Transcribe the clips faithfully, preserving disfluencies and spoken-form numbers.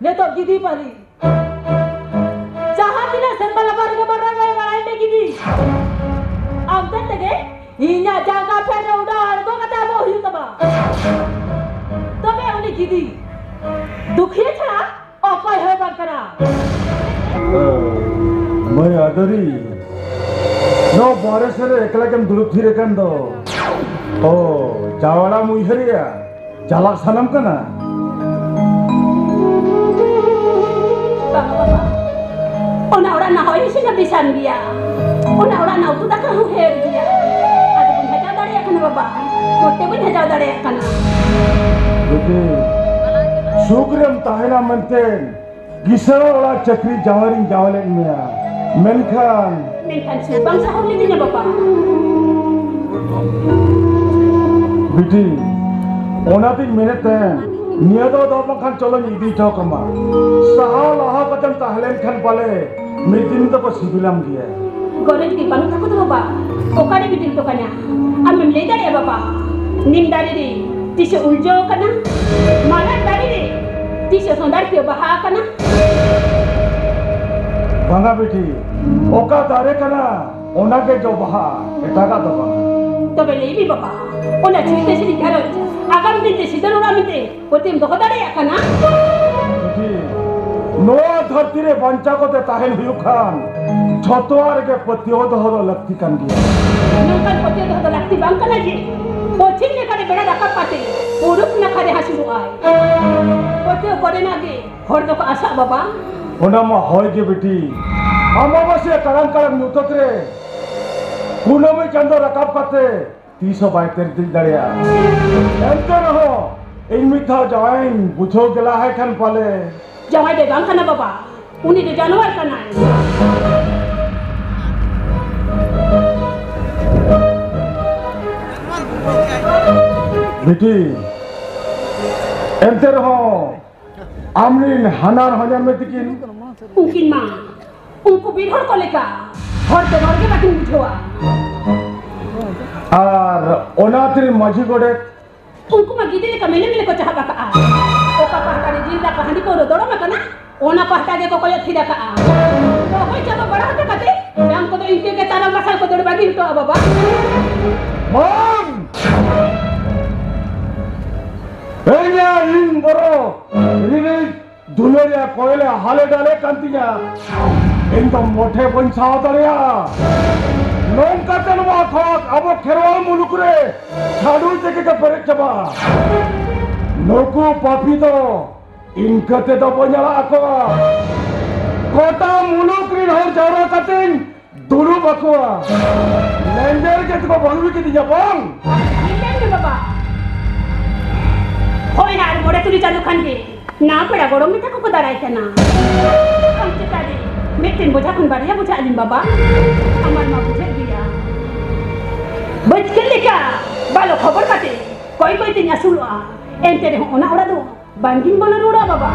ᱱᱤᱛᱚᱜ ᱜᱤᱫᱤ ᱯᱟᱹᱨᱤ᱾ ᱡᱟᱦᱟᱸ ᱛᱤᱱᱟᱹᱜ ᱥᱮᱨᱢᱟ ᱞᱟᱯᱷᱟᱝ ᱨᱮᱜᱮ ᱵᱟᱰᱟᱭ ᱵᱟᱭ ᱵᱟᱲᱟᱭ ᱢᱮ ᱜᱤᱫᱤ᱾ ᱟᱢ ᱛᱮᱫ ᱛᱮᱜᱮ ᱤᱧᱟᱜ ᱡᱟᱸᱜᱟ ᱯᱷᱮᱰ ᱨᱮ ᱩᱰᱟᱹᱣ ᱟᱬᱜᱚ ᱠᱟᱛᱮ ᱟᱵᱚ ᱦᱩᱭᱩᱜ ᱛᱟᱢᱟ᱾ ᱛᱚᱵᱮ ᱩᱱᱤ ᱜᱤᱫᱤ ᱫᱩᱠᱷᱤᱭᱟᱹ ᱪᱷᱟᱲᱟ ᱚᱠᱚᱭ ᱦᱚᱸ ᱵᱟᱝ ᱠᱟᱱᱟ᱾ ᱢᱟᱹᱭ ᱟᱫᱚᱨᱤ, ᱱᱚᱣᱟ ᱵᱟᱦᱨᱮ ᱥᱮᱫ ᱨᱮ ᱮᱠᱞᱟ ᱜᱮᱢ ᱫᱩᱲᱩᱵ ᱛᱷᱤᱨ ᱟᱠᱟᱱ ᱫᱚ᱾ ᱚ, ᱪᱟᱣᱲᱟᱢ ᱩᱭᱦᱟᱹᱨᱮᱜᱼᱟ? ᱪᱟᱞᱟᱜ ᱥᱟᱱᱟᱢ ᱠᱟᱱᱟ? ᱵᱟᱝ ᱵᱟᱵᱟ, ᱚᱱᱟ ᱚᱲᱟᱜ ᱨᱮᱱᱟᱜ ᱦᱚᱭ ᱦᱤᱸᱥᱤᱫ ᱦᱚᱸ ᱵᱤᱥᱟᱱ ᱜᱮᱭᱟ᱾ ᱚᱱᱟ ᱚᱲᱟᱜ ᱨᱮᱱᱟᱜ ᱩᱛᱩ ᱫᱟᱠᱟ ᱦᱚᱸ ᱦᱮᱲ ᱜᱮᱭᱟ᱾ ᱟᱫᱚ ᱵᱟᱹᱧ ᱦᱟᱡᱟᱣ ᱫᱟᱲᱮᱭᱟᱜ ᱠᱟᱱᱟ ᱵᱟᱵᱟ, ᱢᱚᱴᱮ ᱵᱟᱹᱧ ᱦᱟᱡᱟᱣ ᱫᱟᱲᱮᱭᱟᱜ ᱠᱟᱱᱟ᱾ ᱵᱤᱴᱤ, ᱥᱩᱠ ᱨᱮᱢ ᱛᱟᱦᱮᱱᱟ ᱢᱮᱱᱛᱮ ᱠᱤᱥᱟᱹᱬ ᱚᱲᱟᱜ ᱪᱟᱹᱠᱨᱤ ᱡᱟᱶᱟᱭ ᱨᱤᱧ ᱡᱟᱶᱟᱭ ᱞᱮᱫ ᱢᱮᱭᱟ, ᱢᱮᱱᱠᱷᱟᱱ ᱢᱮᱱᱠᱷᱟᱱ ᱥᱩᱠ ᱵᱟᱝ ᱥᱟᱦᱟᱣ ᱞᱤᱫᱤᱧᱟ ᱵᱟᱵᱟ᱾ ᱵᱤᱴᱤ, ᱚᱱᱟᱛᱤᱧ ᱢᱮᱱᱮᱫ ᱛᱟᱦᱮᱸᱱ, ᱱᱤᱭᱟᱹ ᱫᱚ ᱫᱚ ᱵᱟᱝᱠᱷᱟᱱ ᱪᱚᱞᱚᱧ ᱤᱫᱤ ᱦᱚᱴᱚ ᱠᱟᱢᱟ᱾ ᱥᱟᱦᱟᱣ ᱞᱟᱦᱟ ᱠᱟᱛᱮᱢ ᱛᱟᱦᱮᱸ ᱞᱮᱱᱠᱷᱟᱱ ᱯᱟᱞᱮ ᱢᱤᱫ ᱫᱤᱱ ᱫᱚᱠᱚ ᱥᱤᱵᱤᱞᱟᱢ ᱜᱮᱭᱟ᱾ ᱜᱚᱨᱚᱡᱽ ᱜᱮ ᱵᱟᱹᱱᱩᱜ ᱛᱟᱠᱚ ᱫᱚ ᱵᱟᱵᱟ, ᱚᱠᱟᱨᱮ ᱜᱤᱫᱤ ᱦᱚᱴᱚ ᱠᱟᱹᱧᱟ? ᱟᱢᱮᱢ ᱞᱟᱹᱭ ᱫᱟᱲᱮᱭᱟᱜᱼᱟ ᱵᱟᱵᱟ? ᱱᱤᱢ ᱫᱟᱨᱮ ᱨᱮ ᱛᱤᱥᱮ ᱩᱞᱡᱚ ᱟᱠᱟᱱᱟ? ᱢᱟᱨᱟᱜ ᱫᱟᱨᱮ ᱨᱮ ᱛᱤᱥᱮ ᱥᱚᱸᱫᱷᱟᱲ ᱠᱮ ᱵᱟᱦᱟ ᱟᱠᱟᱱᱟ? ᱵᱟᱝᱟ ᱵᱤᱴᱤ, ᱚᱠᱟ ᱫᱟᱨᱮ ᱠᱟᱱᱟ ᱚᱱᱟ ᱜᱮ ᱡᱚ ᱵᱟᱦᱟ, ᱮᱴᱟᱜᱟᱜ ᱫᱚ ᱵᱟᱝᱟ᱾ ᱛᱚᱵᱮ ᱞᱟᱹᱭ ᱢᱮ ᱵᱟᱵᱟ, ᱚᱱᱟ ᱪᱩᱨᱤᱛ ᱥᱤᱨᱤ ᱜᱷᱟᱨᱚᱸᱡᱽ ᱟᱜᱟᱢ ᱫᱤᱱ ᱨᱮ ᱥᱤᱫᱟᱹᱨ ᱚᱲᱟᱜ ᱢᱮᱱᱛᱮ ᱯᱟᱹᱛᱭᱟᱹᱢ ᱫᱚᱦᱚ ᱫᱟᱲᱮᱭᱟᱜ ᱠᱟᱱᱟ? ᱵᱤᱴᱤ, ᱱᱚᱣᱟ ᱫᱷᱟᱹᱨᱛᱤ ᱨᱮ ᱵᱟᱧᱪᱟᱣ ᱠᱟᱛᱮ ᱛᱟᱦᱮᱱ ᱦᱩᱭᱩᱜ ᱠᱷᱟᱱ ᱡᱷᱚᱛᱚᱣᱟᱜ ᱨᱮᱜᱮ ᱯᱟᱹᱛᱭᱟᱹᱣ ᱫᱚᱦᱚ ᱫᱚ ᱞᱟᱹᱠᱛᱤ ᱠᱟᱱ ᱜᱮᱭᱟ᱾ ᱱᱚᱝᱠᱟᱱ ᱯᱟᱹᱛᱭᱟᱹᱣ ᱫᱚᱦᱚ ᱫᱚ ᱞᱟᱹᱠᱛᱤ ᱵᱟᱝ ᱠᱟᱱᱟ ᱡᱮ ᱯᱚᱪᱷᱤᱢ ᱱᱟᱠᱷᱟ ᱨᱮ ᱵᱮᱲᱟ ᱨᱟᱠᱟᱵ ᱠᱟᱛᱮ ᱯᱩᱨᱩᱵ ᱱᱟᱠᱷᱟ ᱨᱮ ᱦᱟᱹᱥᱩᱨᱚᱜᱼᱟᱭ᱾ ᱯᱟᱹᱛᱭᱟᱹᱣ ᱠᱚᱨᱮᱱᱟᱜ ᱜᱮ ᱦᱚᱲ ᱫᱚᱠᱚ ᱟᱥᱟᱜ ᱵᱟᱵᱟ᱾ ᱚᱱᱟ ᱢᱟ ᱦᱳᱭ ᱜᱮ ᱵᱤᱴᱤ, ᱟᱢᱟᱵᱟᱥᱤᱭᱟ ᱠᱟᱲᱟᱝ ᱠᱟᱲᱟᱝ ᱧᱩᱛᱟᱹᱛ ᱨᱮ ᱠᱩᱱᱟᱹᱢᱤ ᱪᱟᱸᱫᱚ ᱨᱟᱠᱟᱵ ᱠᱟᱛᱮ ᱛᱤᱥ ᱦᱚᱸ ᱵᱟᱭ ᱛᱮᱨᱫᱤᱡ ᱫᱟᱲᱮᱭᱟᱜᱼᱟ᱾ ᱮᱱᱛᱮ ᱨᱮᱦᱚᱸ ᱤᱧ ᱢᱤᱫ ᱫᱷᱟᱣ ᱡᱟᱶᱟᱭᱤᱧ ᱵᱩᱡᱷᱟᱹᱣ ᱜᱮᱞᱟᱦᱟᱭ ᱠᱷᱟᱱ ᱯᱟᱞᱮ᱾ ᱡᱟᱶᱟᱭ ᱫᱚᱭ ᱵᱟᱝ ᱠᱟᱱᱟ ᱵᱟᱵᱟ, ᱩᱱᱤ ᱫᱚ ᱡᱟᱱᱣᱟᱨ ᱠᱟᱱᱟᱭ᱾ ᱵᱤᱴᱤ, ᱮᱱᱛᱮ ᱨᱮᱦᱚᱸ ᱟᱢᱨᱤᱱ ᱦᱟᱱᱟᱨ ᱦᱚᱧᱦᱟᱨ ᱢᱮ ᱛᱤᱠᱤᱱ? ᱩᱱᱠᱤᱱ ᱢᱟ ᱩᱱᱠᱩ ᱵᱤᱨ ᱦᱚᱲ ᱠᱚ ᱞᱮᱠᱟ ᱦᱚᱲ ᱵᱮᱵᱚᱦᱟᱨ ᱜᱮ ᱵᱟᱹᱠᱤᱱ ᱵᱩᱡᱷᱟᱹᱣᱟ᱾ ᱟᱨ ᱚᱱᱟ ᱟᱹᱛᱩ ᱨᱤᱱ ᱢᱟᱹᱡᱷᱤ ᱜᱚᱰᱮᱛ? ᱩᱱᱠᱩ ᱢᱟ ᱜᱤᱫᱤ ᱞᱮᱠᱟ ᱢᱮᱞᱮ ᱢᱮᱞᱮ ᱠᱚ ᱪᱟᱦᱟᱵ ᱟᱠᱟᱜᱼᱟ᱾ ᱚᱠᱟ ᱯᱟᱦᱴᱟ ᱨᱮ ᱫᱟᱠᱟ ᱦᱟᱺᱰᱤ ᱯᱟᱹᱣᱨᱟᱹ ᱫᱚᱲᱚᱢ ᱟᱠᱟᱱᱟ, ᱚᱱᱟ ᱯᱟᱦᱴᱟ ᱜᱮᱠᱚ ᱠᱚᱭᱚᱜ ᱛᱷᱤᱨ ᱟᱠᱟᱜᱼᱟ᱾ ᱨᱚᱦᱚᱭ ᱪᱟᱵᱟ ᱵᱟᱲᱟ ᱦᱚᱴᱚ ᱠᱟᱛᱮ ᱰᱟᱝ ᱠᱚᱫᱚ ᱤᱱᱠᱟᱹ ᱜᱮ ᱛᱟᱨᱟᱢ ᱵᱟᱥᱟᱞ ᱠᱚ ᱫᱟᱹᱲ ᱵᱟᱹᱜᱤ ᱦᱚᱴᱚᱜᱼᱟ ᱵᱟᱵᱟ᱾ ᱵᱟᱝ! ᱮᱭᱟ ᱤᱧ ᱵᱚᱨᱚ ᱨᱤᱱᱤᱡ ᱫᱩᱞᱟᱹᱲᱤᱭᱟ ᱠᱚᱭᱞᱮ ᱦᱟᱞᱮ ᱰᱟᱞᱮ ᱠᱟᱱ ᱛᱤᱧᱟ᱾ ᱤᱧ ᱫᱚ ᱢᱚᱴᱷᱮ ᱵᱟᱹᱧ ᱥᱟᱦᱟᱣ ᱫᱟᱲᱮᱭᱟᱜᱼᱟ᱾ ᱱᱚᱝᱠᱟᱛᱮ ᱱᱚᱣᱟ ᱠᱷᱚᱛ ᱟᱵᱚ ᱠᱷᱮᱨᱣᱟᱞ ᱢᱩᱞᱩᱠ ᱨᱮ ᱥᱟᱹᱰᱩ ᱛᱮᱜᱮ ᱠᱚ ᱯᱮᱨᱮᱡ ᱪᱟᱵᱟᱜᱼᱟ᱾ ᱱᱩᱠᱩ ᱯᱟᱯᱤ ᱫᱚ ᱤᱱᱠᱟᱹ ᱛᱮᱫᱚ ᱵᱟᱹᱧ ᱟᱲᱟᱜ ᱟᱠᱚᱣᱟ᱾ ᱜᱚᱴᱟ ᱢᱩᱞᱩᱠ ᱨᱤᱱ ᱦᱚᱲ ᱡᱟᱣᱨᱟ ᱠᱟᱛᱮᱧ ᱫᱩᱲᱩᱵ ᱟᱠᱚᱣᱟ᱾ ᱞᱮᱸᱡᱮᱨ ᱜᱮ ᱛᱮᱠᱚ ᱵᱟᱹᱜᱤ ᱠᱤᱫᱤᱧᱟ ᱵᱟᱝ? ᱤᱧ ᱢᱮᱱ ᱢᱮ ᱵᱟᱵᱟ᱾ ᱦᱳᱭ, ᱟᱨ ᱢᱚᱬᱮ ᱛᱩᱨᱩᱭ ᱪᱟᱸᱫᱳ ᱠᱷᱟᱱ ᱜᱮ ᱱᱟ ᱯᱮᱲᱟ ᱜᱚᱲᱚᱢ ᱢᱮᱛᱟ ᱠᱚᱠᱚ ᱫᱟᱨᱟᱭ ᱠᱟᱱᱟ᱾ ᱟᱢ ᱪᱮᱛᱟᱱ ᱨᱮ ᱢᱤᱫᱴᱮᱱ ᱵᱚᱡᱷᱟ ᱠᱷᱚᱱ ᱵᱟᱨᱭᱟ ᱵᱚᱡᱷᱟ ᱟᱹᱞᱤᱧ ᱵᱟᱵᱟ᱾ ᱟᱢᱟᱨ ᱢᱟ ᱵᱩᱡᱷᱟᱹᱜ ᱜᱮᱭᱟ᱾ ᱵᱟᱹᱪᱠᱟᱹ ᱞᱮᱠᱟ ᱵᱟᱞᱚ ᱠᱷᱚᱵᱚᱨ ᱠᱟᱛᱮ ᱠᱚᱭ ᱠᱚᱭ ᱛᱮᱧ ᱟᱹᱥᱩᱞᱚᱜᱼᱟ᱾ ᱮᱱᱛᱮ ᱨᱮᱦᱚᱸ ᱚᱱᱟ ᱚᱲᱟᱜ ᱫᱚ ᱵᱟᱝᱜᱤᱧ ᱵᱚᱞᱚ ᱨᱩᱣᱟᱹᱲᱟ ᱵᱟᱵᱟ᱾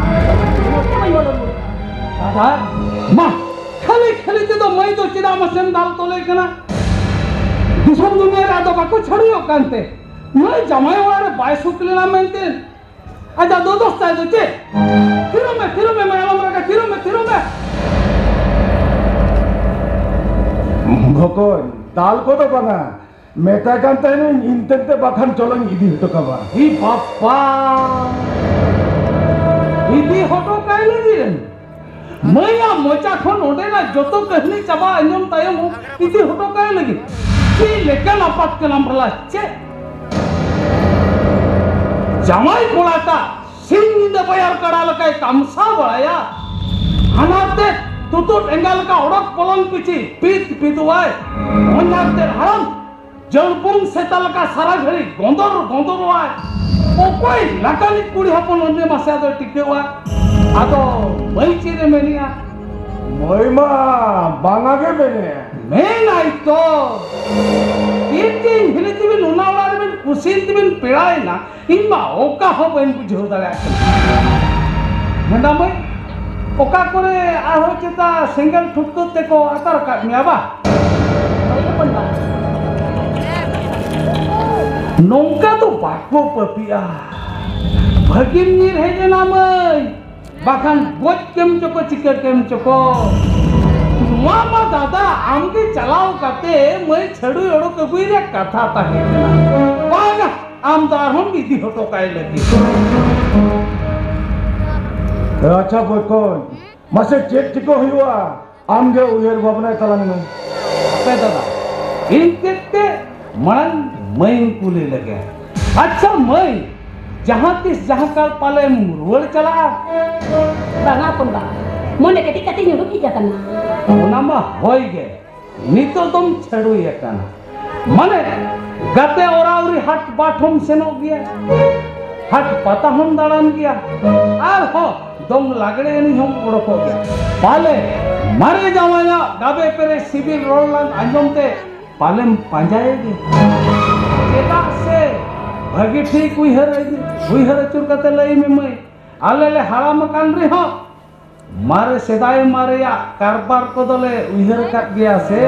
ᱢᱚᱡᱽ ᱛᱮ ᱵᱟᱹᱧ ᱵᱚᱞᱚ ᱨᱩᱣᱟᱹᱲᱟ᱾ ᱫᱟᱫᱟ, ᱢᱟ, ᱠᱷᱟᱹᱞᱤ ᱠᱷᱟᱹᱞᱤ ᱛᱮᱫᱚ ᱢᱟᱹᱭ ᱫᱚ ᱪᱮᱫᱟᱜ ᱢᱟᱥᱮᱢ ᱫᱟᱞ ᱛᱚᱞᱮ ᱠᱟᱱᱟ? ᱫᱤᱥᱚᱢ ᱫᱩᱱᱤᱭᱟᱹ ᱨᱮ ᱟᱫᱚ ᱵᱟᱠᱚ ᱪᱷᱟᱹᱲᱩᱭᱚᱜ ᱠᱟᱱᱛᱮ᱾ ᱢᱟᱹᱭ ᱡᱟᱢᱟᱭ ᱚᱲᱟᱜ ᱨᱮ ᱵᱟᱭ ᱥᱩᱠ ᱞᱮᱱᱟ ᱢᱮᱱᱛᱮ ᱟᱡᱟᱜ ᱫᱚᱫᱚᱥ ᱛᱟᱭ ᱫᱚ ᱪᱮᱫ? ᱛᱷᱤᱨᱚᱜ ᱢᱮ, ᱛᱷᱤᱨᱚᱜ ᱢᱮ, ᱢᱟᱹᱭ ᱟᱞᱚᱢ ᱨᱟᱜᱟ, ᱛᱷᱤᱨᱚᱜ ᱢᱮ, ᱛᱷᱤᱨᱚᱜ ᱢᱮ᱾ ᱵᱚᱠᱚᱧ, ᱫᱟᱞ ᱠᱚᱫᱚ ᱵᱟᱝᱟ, ᱢᱮᱛᱟᱭ ᱠᱟᱱ ᱛᱟᱦᱮᱱᱟᱹᱧ ᱤᱧ ᱛᱮᱱᱛᱮ ᱵᱟᱠᱷᱟᱱ ᱪᱚᱞᱚᱧ ᱤᱫᱤ ᱦᱚᱴᱚ ᱠᱟᱢᱟ᱾ ᱦᱤ ᱵᱟᱯᱟ! ᱤᱫᱤ ᱦᱚᱴᱚ ᱠᱟᱭ ᱞᱟᱹᱜᱤᱫ? ᱢᱟᱹᱭᱟᱜ ᱢᱚᱪᱟ ᱠᱷᱚᱱ ᱚᱸᱰᱮᱱᱟᱜ ᱡᱚᱛᱚ ᱠᱟᱹᱦᱱᱤ ᱪᱟᱵᱟ ᱟᱸᱡᱚᱢ ᱛᱟᱭᱚᱢ ᱦᱚᱸ ᱤᱫᱤ ᱦᱚᱴᱚ ᱠᱟᱭ ᱞᱟᱹᱜᱤᱫ? ᱪᱮᱫ ᱞᱮᱠᱟᱱ ᱟᱯᱟᱛ ᱠᱟᱱᱟᱢ ᱵᱷᱟᱞᱟ? ᱪᱮᱫ ᱡᱟᱶᱟᱭ ᱠᱚᱲᱟ ᱴᱟᱜ ᱥᱤᱧ ᱧᱤᱫᱟᱹ ᱵᱟᱭᱟᱨ ᱠᱟᱲᱟ ᱞᱮᱠᱟᱭ ᱛᱟᱢᱥᱟ ᱵᱟᱲᱟᱭᱟ? ᱦᱟᱱᱟᱛᱮ ᱛᱩᱛᱩᱫ ᱮᱸᱜᱟ ᱞᱮᱠᱟ ᱚᱰᱚᱠ ᱯᱚᱞᱚᱱ ᱯᱤᱪᱷᱤ ᱯᱤᱛ ᱯᱤᱛᱩᱣᱟᱭ᱾ ᱦᱚᱧᱦᱟᱨ ᱛᱮᱫ ᱦᱟᱲᱟᱢ ᱡᱟᱹᱲᱯᱩᱝ ᱥᱮᱛᱟ ᱞᱮᱠᱟ ᱥᱟᱨᱟ ᱜᱷᱟᱹᱲᱤ ᱜᱚᱸᱫᱚᱨ ᱜᱚᱸᱫᱚᱨᱚᱜᱼᱟᱭ᱾ ᱚᱠᱚᱭ ᱞᱟᱠᱟᱱᱤᱡ ᱠᱩᱲᱤ ᱦᱚᱯᱚᱱ ᱩᱱᱤ ᱢᱟᱥᱮ ᱟᱫᱚᱭ ᱴᱤᱠᱟᱹᱣᱟ? ᱟᱫᱚ ᱢᱟᱹᱭ ᱪᱮᱫ ᱮ ᱢᱮᱱᱮᱜᱼᱟ? ᱢᱟᱹᱭ ᱢᱟ ᱵᱟᱝᱟ ᱜᱮ ᱢᱮᱱᱮ᱾ ᱢᱮᱱᱟᱭ ᱛᱚ, ᱪᱮᱫ ᱪᱮᱧ ᱦᱤᱞᱤ ᱛᱮᱵᱤᱱ ᱚᱱᱟ ᱚᱲᱟᱜ ᱨᱮᱵᱤᱱ ᱠᱩᱥᱤᱭᱮᱱ ᱛᱮᱵᱤᱱ ᱯᱮᱲᱟᱭᱮᱱᱟ, ᱤᱧ ᱢᱟ ᱚᱠᱟ ᱦᱚᱸ ᱵᱟᱹᱧ ᱵᱩᱡᱷᱟᱹᱣ ᱫᱟᱲᱮᱭᱟᱜ ᱠᱟᱱᱟ᱾ ᱢᱮᱱᱫᱟ ᱢᱟᱹᱭ, ᱚᱠᱟ ᱠᱚᱨᱮ ᱟᱨᱦᱚᱸ ᱪᱮᱛᱟ ᱥᱮᱸᱜᱮᱞ ᱴᱷᱩᱴᱠᱟᱹ ᱛᱮᱠᱚ ᱟᱛᱟᱨ ᱟᱠᱟᱫ ᱢᱮᱭᱟ ᱵᱟ? ᱦᱳᱭ ᱦᱚᱯᱚᱱ ᱵᱟ᱾ ᱱᱚᱝᱠᱟ ᱫᱚ ᱵᱟᱠᱚ ᱯᱟᱹᱯᱤᱜᱼᱟ᱾ ᱵᱷᱟᱹᱜᱤᱢ ᱧᱤᱨ ᱦᱮᱡ ᱮᱱᱟ ᱢᱟᱹᱭ, ᱵᱟᱠᱷᱟᱱ ᱜᱚᱡ ᱠᱮᱢ ᱪᱚᱠᱚ, ᱪᱤᱠᱟᱹ ᱠᱮᱢ ᱪᱚᱠᱚ᱾ ᱱᱚᱣᱟ ᱢᱟ ᱫᱟᱫᱟ, ᱟᱢᱜᱮ ᱪᱟᱞᱟᱣ ᱠᱟᱛᱮ ᱢᱟᱹᱭ ᱪᱷᱟᱹᱰᱩᱭ ᱚᱰᱚᱠ ᱟᱹᱜᱩᱭ ᱨᱮᱭᱟᱜ ᱠᱟᱛᱷᱟ ᱛᱟᱦᱮᱸ ᱠᱟᱱᱟ᱾ ᱵᱟᱝᱟ, ᱟᱢ ᱫᱚ ᱟᱨᱦᱚᱸᱢ ᱤᱫᱤ ᱦᱚᱴᱚ ᱠᱟᱭ ᱞᱟᱹᱜᱤᱫ᱾ ᱟᱪᱪᱷᱟ ᱵᱚᱠᱚᱧ, ᱢᱟᱥᱮ ᱪᱮᱫ ᱪᱤᱠᱟᱹ ᱦᱩᱭᱩᱜᱼᱟ? ᱟᱢᱜᱮ ᱩᱭᱦᱟᱹᱨ ᱵᱷᱟᱵᱽᱱᱟᱭ ᱛᱟᱞᱟᱝ ᱢᱮ᱾ ᱦᱟᱯᱮ ᱫᱟᱫᱟ, ᱤᱧ ᱛᱮᱫ ᱛᱮ ᱢᱟᱲᱟᱝ ᱢᱟᱹᱭᱤᱧ ᱠᱩᱞᱮ ᱞᱮᱜᱮ᱾ ᱟᱪᱪᱷᱟ ᱢᱟᱹᱭ, ᱡᱟᱦᱟᱸ ᱛᱤᱥ ᱡᱟᱦᱟᱸ ᱠᱟᱞ ᱯᱟᱞᱮᱢ ᱨᱩᱣᱟᱹᱲ ᱪᱟᱞᱟᱜᱼᱟ? ᱵᱟᱝᱟ ᱦᱚᱯᱚᱱ ᱵᱟ, ᱢᱚᱱᱮ ᱠᱟᱹᱴᱤᱡ ᱠᱟᱹᱴᱤᱡ ᱧᱩᱨᱩ ᱦᱮᱡ ᱟᱠᱟᱱᱟ᱾ ᱚᱱᱟ ᱢᱟ ᱦᱳᱭ ᱜᱮ, ᱱᱤᱛᱚᱜ ᱫᱚᱢ ᱪᱷᱟᱹᱲᱩᱭ ᱟᱠᱟᱱᱟ᱾ ᱢᱟᱱᱮ ᱜᱟᱛᱮ ᱚᱨᱟᱣᱨᱤ ᱦᱟᱴ ᱵᱟᱴ ᱦᱚᱸᱢ ᱥᱮᱱᱚᱜ ᱜᱮᱭᱟ, ᱦᱟᱴ ᱯᱟᱛᱟ ᱦᱚᱸᱢ ᱫᱟᱬᱟᱱ ᱜᱮᱭᱟ, ᱟᱨᱦᱚᱸ ᱫᱚᱝ ᱞᱟᱜᱽᱲᱮ ᱮᱱᱮᱡ ᱦᱚᱸᱢ ᱚᱰᱚᱠᱚᱜ ᱜᱮᱭᱟ᱾ ᱯᱟᱞᱮ ᱢᱟᱨᱮ ᱡᱟᱶᱟᱭᱟᱜ ᱜᱟᱵᱮ ᱯᱮᱨᱮᱡ ᱥᱤᱵᱤᱞ ᱨᱚᱲ ᱞᱟᱝ ᱟᱸᱡᱚᱢ ᱛᱮ ᱯᱟᱞᱮᱢ ᱯᱟᱸᱡᱟᱭᱮ ᱜᱮ᱾ ᱪᱮᱫᱟᱜ ᱥᱮ ᱵᱷᱟᱹᱜᱤ ᱴᱷᱤᱠ ᱩᱭᱦᱟᱹᱨ, ᱩᱭᱦᱟᱹᱨ ᱟᱹᱪᱩᱨ ᱠᱟᱛᱮ ᱞᱟᱹᱭ ᱢᱮ ᱢᱟᱹᱭ, ᱟᱞᱮ ᱞᱮ ᱦᱟᱲᱟᱢ ᱟᱠᱟᱱ ᱨᱮᱦᱚᱸ ᱢᱟᱨᱮ ᱥᱮᱫᱟᱭ ᱢᱟᱨᱮᱭᱟᱜ ᱠᱟᱨᱵᱟᱨ ᱠᱚᱫᱚᱞᱮ ᱩᱭᱦᱟᱹᱨ ᱟᱠᱟᱫ ᱜᱮᱭᱟ ᱥᱮ?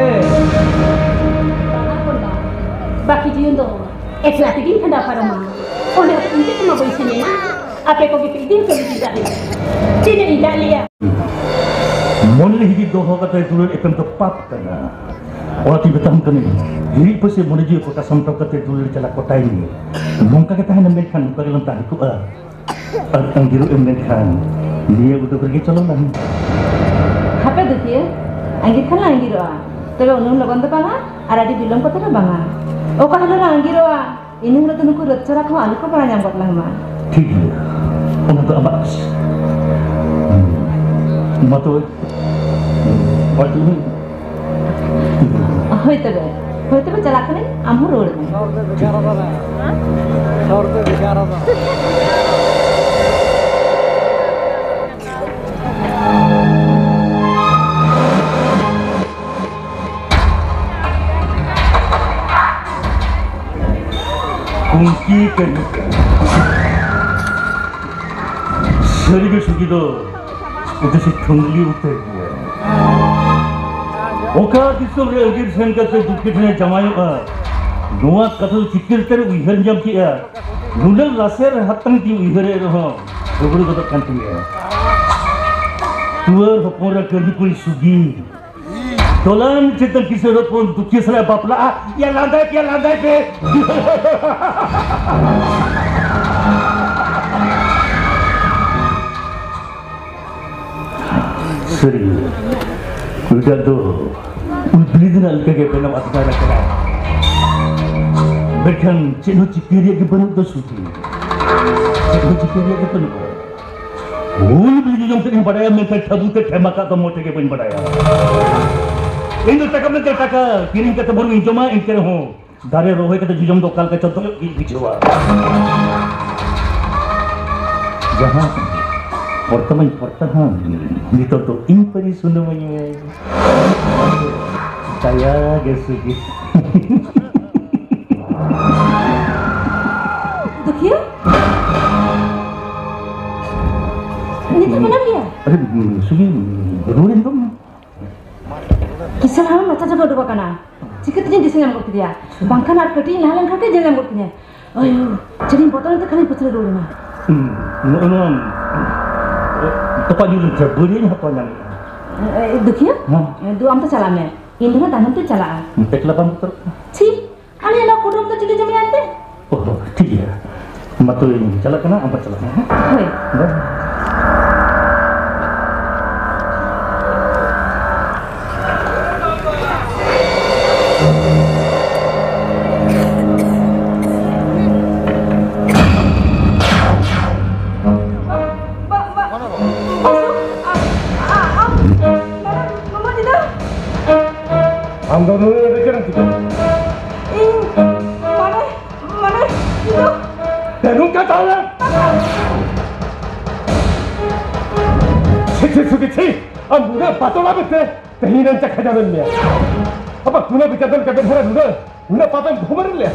ᱵᱟᱝᱟ ᱠᱚᱱᱟ, ᱵᱟᱹᱠᱤ ᱡᱤᱭᱚᱱ ᱫᱚ ᱮᱠᱞᱟ ᱛᱮᱜᱮᱧ ᱠᱷᱟᱸᱰᱟᱣ ᱯᱟᱨᱚᱢᱟ᱾ ᱚᱸᱰᱮ ᱦᱚᱸ ᱤᱧ ᱛᱮᱫ ᱢᱟ ᱵᱟᱹᱧ ᱥᱮᱱᱮᱜᱼᱟ᱾ ᱟᱯᱮ ᱠᱚᱜᱮ ᱯᱮ ᱤᱫᱤ ᱦᱚᱪᱚ ᱞᱤᱫᱤᱧ ᱛᱟᱦᱮᱸᱫ᱾ ᱛᱤᱱᱟᱹᱜ ᱤᱧ ᱨᱟᱜ ᱞᱮᱜᱼᱟ᱾ ᱢᱚᱱᱮ ᱨᱮ ᱦᱤᱫᱤᱡ ᱫᱚᱦᱚ ᱠᱟᱛᱮ ᱫᱩᱞᱟᱹᱲ ᱮᱯᱮᱢ ᱫᱚ ᱯᱟᱯ ᱠᱟᱱᱟ᱾ ᱚᱱᱟᱛᱤᱧ ᱢᱮᱛᱟᱢ ᱠᱟᱹᱱᱟᱹᱧ, ᱦᱤᱨᱤᱡ ᱯᱟᱹᱥᱤᱨ ᱢᱚᱱᱮ ᱡᱤᱣᱤ ᱠᱚᱴᱟ ᱥᱟᱢᱴᱟᱣ ᱠᱟᱛᱮ ᱫᱩᱞᱟᱹᱲ ᱪᱟᱞᱟᱜ ᱠᱚᱴᱟᱭ ᱢᱮ᱾ ᱱᱚᱝᱠᱟ ᱜᱮ ᱛᱟᱦᱮᱱᱟ ᱢᱮᱱᱠᱷᱟᱱ ᱱᱚᱝᱠᱟ ᱜᱮᱞᱟᱝ ᱛᱟᱦᱮᱸ ᱠᱚᱜᱼᱟ᱾ ᱟᱨ ᱟᱸᱜᱤᱨᱚᱜ ᱮᱢ ᱢᱮᱱᱠᱷᱟᱱ ᱱᱤᱭᱟᱹ ᱩᱰᱩᱠ ᱨᱮᱜᱮ ᱪᱚᱞᱚ ᱞᱟᱝ᱾ ᱦᱟᱯᱮ ᱫᱩᱠᱷᱤᱭᱟᱹ, ᱟᱸᱜᱤᱨ ᱠᱷᱟᱱ ᱞᱟᱝ ᱟᱸᱜᱤᱨᱚᱜᱼᱟ, ᱛᱚᱵᱮ ᱩᱱᱟᱹᱜ ᱞᱚᱜᱚᱱ ᱫᱚ ᱵᱟᱝᱟ, ᱟᱨ ᱟᱹᱰᱤ ᱵᱤᱞᱚᱢ ᱠᱟᱛᱮ ᱦᱚᱸ ᱵᱟᱝᱟ᱾ ᱚᱠᱟ ᱦᱤᱞᱳᱜ ᱞᱟᱝ ᱟᱸᱜᱤᱨᱚᱜᱼᱟ, ᱤᱱᱟᱹ ᱦᱤᱞᱳᱜ ᱫᱚ ᱱᱩᱠᱩ ᱨᱟᱹᱛ ᱪᱟᱨᱟ ᱠᱚᱦᱚᱸ ᱟᱞᱚ ᱠᱚ ᱵᱟᱲᱟᱭ ᱧᱟᱢ ᱜᱚᱫ ᱞᱟᱝ ᱢᱟ᱾ ᱴᱷᱤᱠ ᱜᱮᱭᱟ, ᱚᱱᱟ ᱫᱚ ᱟᱢᱟᱜ ᱠᱩᱥᱤ᱾ ᱢᱟ ᱛᱚᱵᱮ, ᱚᱞ ᱦᱚᱪᱚ ᱢᱮ᱾ ᱦᱳᱭ ᱛᱚᱵᱮ, ᱦᱳᱭ ᱛᱚᱵᱮ, ᱪᱟᱞᱟᱜ ᱠᱟᱹᱱᱟᱹᱧ, ᱟᱢ ᱦᱚᱸ ᱨᱩᱣᱟᱹᱲ ᱢᱮ᱾ ᱦᱚᱲ ᱫᱚ ᱵᱮᱠᱟᱨ ᱟᱠᱟᱱᱟ᱾ ᱦᱚᱲ ᱫᱚ ᱵᱮᱠᱟᱨ ᱟᱠᱟᱱᱟ᱾ ᱠᱩᱝᱠᱤ ᱠᱟᱹᱦᱱᱤ ᱠᱟᱱᱟ᱾ ᱥᱟᱹᱨᱤᱜᱮ ᱥᱩᱡᱤ ᱫᱚ ᱩᱫᱤᱥᱤ ᱴᱷᱩᱝᱞᱤ ᱩᱛᱟᱹᱨ ᱜᱮᱭᱟ᱾ ᱚᱠᱟ ᱫᱤᱥᱚᱢ ᱨᱮ ᱟᱹᱜᱤᱨ ᱥᱮᱱ ᱠᱟᱛᱮ ᱫᱩᱠᱷᱤ ᱴᱷᱮᱱᱮ ᱡᱟᱶᱟᱭᱚᱜᱼᱟ, ᱱᱚᱣᱟ ᱠᱟᱛᱷᱟ ᱫᱚ ᱪᱤᱠᱟᱹ ᱞᱮᱠᱟᱨᱮ ᱩᱭᱦᱟᱹᱨ ᱧᱟᱢ ᱠᱮᱜᱼᱟ? ᱱᱩᱱᱟᱹᱜ ᱞᱟᱥᱮᱨ ᱦᱟᱛᱟᱝ ᱛᱤᱧ ᱩᱭᱦᱟᱹᱨᱮᱫ ᱨᱮᱦᱚᱸ ᱨᱩᱜᱩᱲ ᱜᱚᱫᱚᱜ ᱠᱟᱱ ᱛᱤᱧᱟᱹ᱾ ᱴᱩᱣᱟᱹᱨ ᱦᱚᱯᱚᱱ ᱨᱮ ᱠᱟᱹᱨᱤ ᱠᱩᱲᱤ ᱥᱩᱜᱤ, ᱫᱚᱞᱟᱱ ᱪᱮᱛᱟᱱ ᱠᱤᱥᱟᱹᱬ ᱦᱚᱯᱚᱱ ᱫᱩᱠᱷᱤᱭᱟᱹ ᱥᱟᱞᱟᱜ ᱵᱟᱯᱞᱟᱜᱼᱟ᱾ ᱭᱟ ᱞᱟᱸᱫᱟᱭ ᱯᱮ, ᱭᱟ ᱞᱟᱸᱫᱟᱭ ᱯᱮ᱾ ᱥᱟᱹᱨᱤ, ᱩᱭᱰᱟᱨ ᱫᱚ ᱩᱫᱽᱞᱤ ᱨᱮᱱᱟᱜ ᱞᱮᱠᱟᱜᱮ ᱵᱮᱱᱟᱣ ᱟᱴᱠᱟᱨ ᱟᱠᱟᱱᱟ᱾ ᱢᱮᱱᱠᱷᱟᱱ ᱪᱮᱫ ᱦᱚᱸ ᱪᱤᱠᱟᱹ ᱨᱮᱭᱟᱜ ᱜᱮ ᱵᱟᱹᱱᱩᱜ ᱫᱚ ᱥᱩᱫᱷᱤ᱾ ᱪᱮᱫ ᱦᱚᱸ ᱪᱤᱠᱟᱹ ᱨᱮᱭᱟᱜ ᱜᱮ ᱵᱟᱹᱱᱩᱜᱼᱟ᱾ ᱩᱞ ᱵᱤᱞᱤ ᱡᱚᱡᱚᱢ ᱛᱮᱫ ᱤᱧ ᱵᱟᱰᱟᱭᱟ, ᱢᱮᱱᱠᱷᱟᱱ ᱴᱷᱟᱹᱵᱩ ᱛᱮ ᱴᱷᱮᱢᱟ ᱠᱟᱜ ᱫᱚ ᱢᱚᱡᱽ ᱛᱮᱜᱮ ᱵᱟᱹᱧ ᱵᱟᱰᱟᱭᱟ᱾ ᱤᱧ ᱫᱚ ᱴᱟᱠᱟ ᱢᱮᱱᱛᱮ ᱴᱟᱠᱟ ᱠᱤᱨᱤᱧ ᱠᱟᱛᱮ ᱵᱚᱨᱚᱝ ᱤᱧ ᱡᱚᱢᱟ, ᱮᱱᱛᱮ ᱨᱮᱦᱚᱸ ᱫᱟᱨᱮ ᱨᱚᱦᱚᱭ ᱠᱟᱛᱮ ᱡᱚᱡᱚᱢ ᱫᱚ ᱚᱠᱟ ᱞᱮᱠᱟ ᱪᱚ ᱫᱚ ᱧᱚᱜ ᱜᱤᱧ ᱵᱩᱡᱷᱟᱹᱣᱟ᱾ ᱡᱟᱦᱟᱸ ᱯᱚᱨᱛᱟᱢᱟᱧ ᱯᱚᱨᱛᱟᱦᱟᱢ, ᱱᱤᱛᱚᱜ ᱫᱚ ᱤᱧ ᱯᱟᱹᱨᱤ ᱥᱩᱱᱩᱢᱟᱹᱧ ᱢᱮ᱾ ᱫᱟᱭᱟ ᱜᱮ ᱥᱩᱜᱤ᱾ ᱫᱩᱠᱷᱤᱭᱟᱹ? ᱱᱤᱛᱚᱜ ᱢᱮᱱᱟᱢ ᱜᱮᱭᱟ? ᱟᱨᱮ, ᱥᱩᱜᱤ, ᱨᱩᱣᱟᱹᱲᱮᱱ ᱫᱚᱢ᱾ ᱠᱤᱥᱟᱹᱬ ᱦᱟᱲᱟᱢ ᱨᱟᱪᱟ ᱡᱟᱭᱜᱟ ᱩᱰᱩᱠ ᱟᱠᱟᱱᱟ᱾ ᱪᱤᱠᱟᱹ ᱛᱮᱪᱚᱧ ᱫᱤᱥᱟᱹ ᱧᱟᱢ ᱜᱚᱫ ᱠᱮᱫᱮᱭᱟ? ᱵᱟᱝᱠᱷᱟᱱ ᱟᱨ ᱠᱟᱹᱴᱤᱡ ᱤᱧ ᱞᱟᱦᱟ ᱞᱮᱱᱠᱷᱟᱱ ᱜᱮ ᱧᱮᱞ ᱧᱟᱢ ᱜᱚᱫ ᱠᱤᱧᱟᱭ᱾ ᱟᱭᱳ, ᱪᱮᱫ ᱤᱧ ᱵᱚᱛᱚᱨ ᱮᱱᱛᱮ ᱠᱷᱟᱱᱤᱧ ᱯᱟᱹᱪᱷᱞᱟᱹ ᱨᱩᱣᱟᱹᱲ ᱮᱱᱟ᱾ ᱦᱩᱸ, ᱱᱚᱜᱼᱚ ᱱᱚᱣᱟ ᱛᱚᱯᱟ ᱧᱩᱨ ᱞᱮᱱ ᱠᱷᱟᱱ ᱵᱟᱹᱨᱭᱟᱹᱧ ᱦᱟᱛᱟᱣ ᱧᱟᱢᱮᱫᱼᱟ᱾ ᱮ, ᱮ, ᱫᱩᱠᱷᱤᱭᱟᱹ? ᱦᱮᱸ᱾ ᱮ, ᱫᱩ, ᱟᱢ ᱫᱚ ᱪᱟᱞᱟᱜ ᱢᱮ᱾ ᱤᱧ ᱫᱚ ᱱᱟᱜ ᱛᱟᱭᱱᱚᱢ ᱛᱮᱧ ᱪᱟᱞᱟᱜᱼᱟ᱾ ᱮᱠᱞᱟ ᱵᱟᱢ ᱵᱚᱛᱚᱨᱚᱜ ᱠᱟᱱᱟ? ᱪᱷᱤ, ᱟᱞᱮ ᱱᱚᱣᱟ ᱠᱩᱰᱟᱹᱢ ᱫᱚ ᱪᱤᱞᱤ ᱡᱚᱢᱮᱭᱟ ᱮᱱᱛᱮ? ᱚ, ᱴᱷᱤᱠ ᱜᱮᱭᱟ᱾ ᱢᱟ ᱛᱚᱵᱮ ᱤᱧ ᱪᱟᱞᱟᱜ ᱠᱟᱱᱟ, ᱟᱢ ᱦᱚᱸ ᱪᱟᱞᱟᱜ ᱢᱮ, ᱦᱮᱸ? ᱦᱳᱭ᱾ ᱵᱟᱭ᱾ ᱵᱟ-, ᱵᱟ-, ᱵᱟᱥᱩ, ᱟ-, ᱟ-, ᱟᱢ, ᱢᱟᱢᱟ, ᱢᱟᱢᱟ ᱫᱤᱫᱟ᱾ ᱟᱢ ᱫᱚ ᱱᱩᱭ ᱨᱮ ᱪᱮᱫ ᱮᱢ ᱪᱤᱠᱟᱹᱭᱟ? ᱤᱧ, ᱢᱟᱱᱮ, ᱢᱟᱱᱮ, ᱤᱧ ᱫᱚ ᱛᱮᱱᱩ ᱠᱟ ᱛᱟᱦᱞᱮ? ᱪᱷᱤ, ᱪᱷᱤ, ᱪᱷᱤ, ᱪᱷᱤ, ᱟᱢ ᱱᱩᱱᱟᱹᱜ ᱯᱟᱛᱲᱟ ᱵᱮᱛᱮ ᱛᱮᱦᱮᱧ ᱨᱮᱱ ᱪᱟᱠᱷᱟ ᱡᱟᱱᱮᱢ ᱢᱮᱭᱟ᱾ ᱟᱵᱟ ᱛᱩᱱᱟᱹ ᱵᱤᱪᱟᱨ ᱫᱚ ᱠᱟᱵᱮ ᱫᱷᱟᱨᱟ ᱱᱩᱱᱟᱹᱜ, ᱱᱩᱱᱟᱹᱜ ᱯᱟᱯᱮᱢ ᱫᱚᱦᱚ ᱵᱟᱨᱮ ᱞᱮᱭᱟ᱾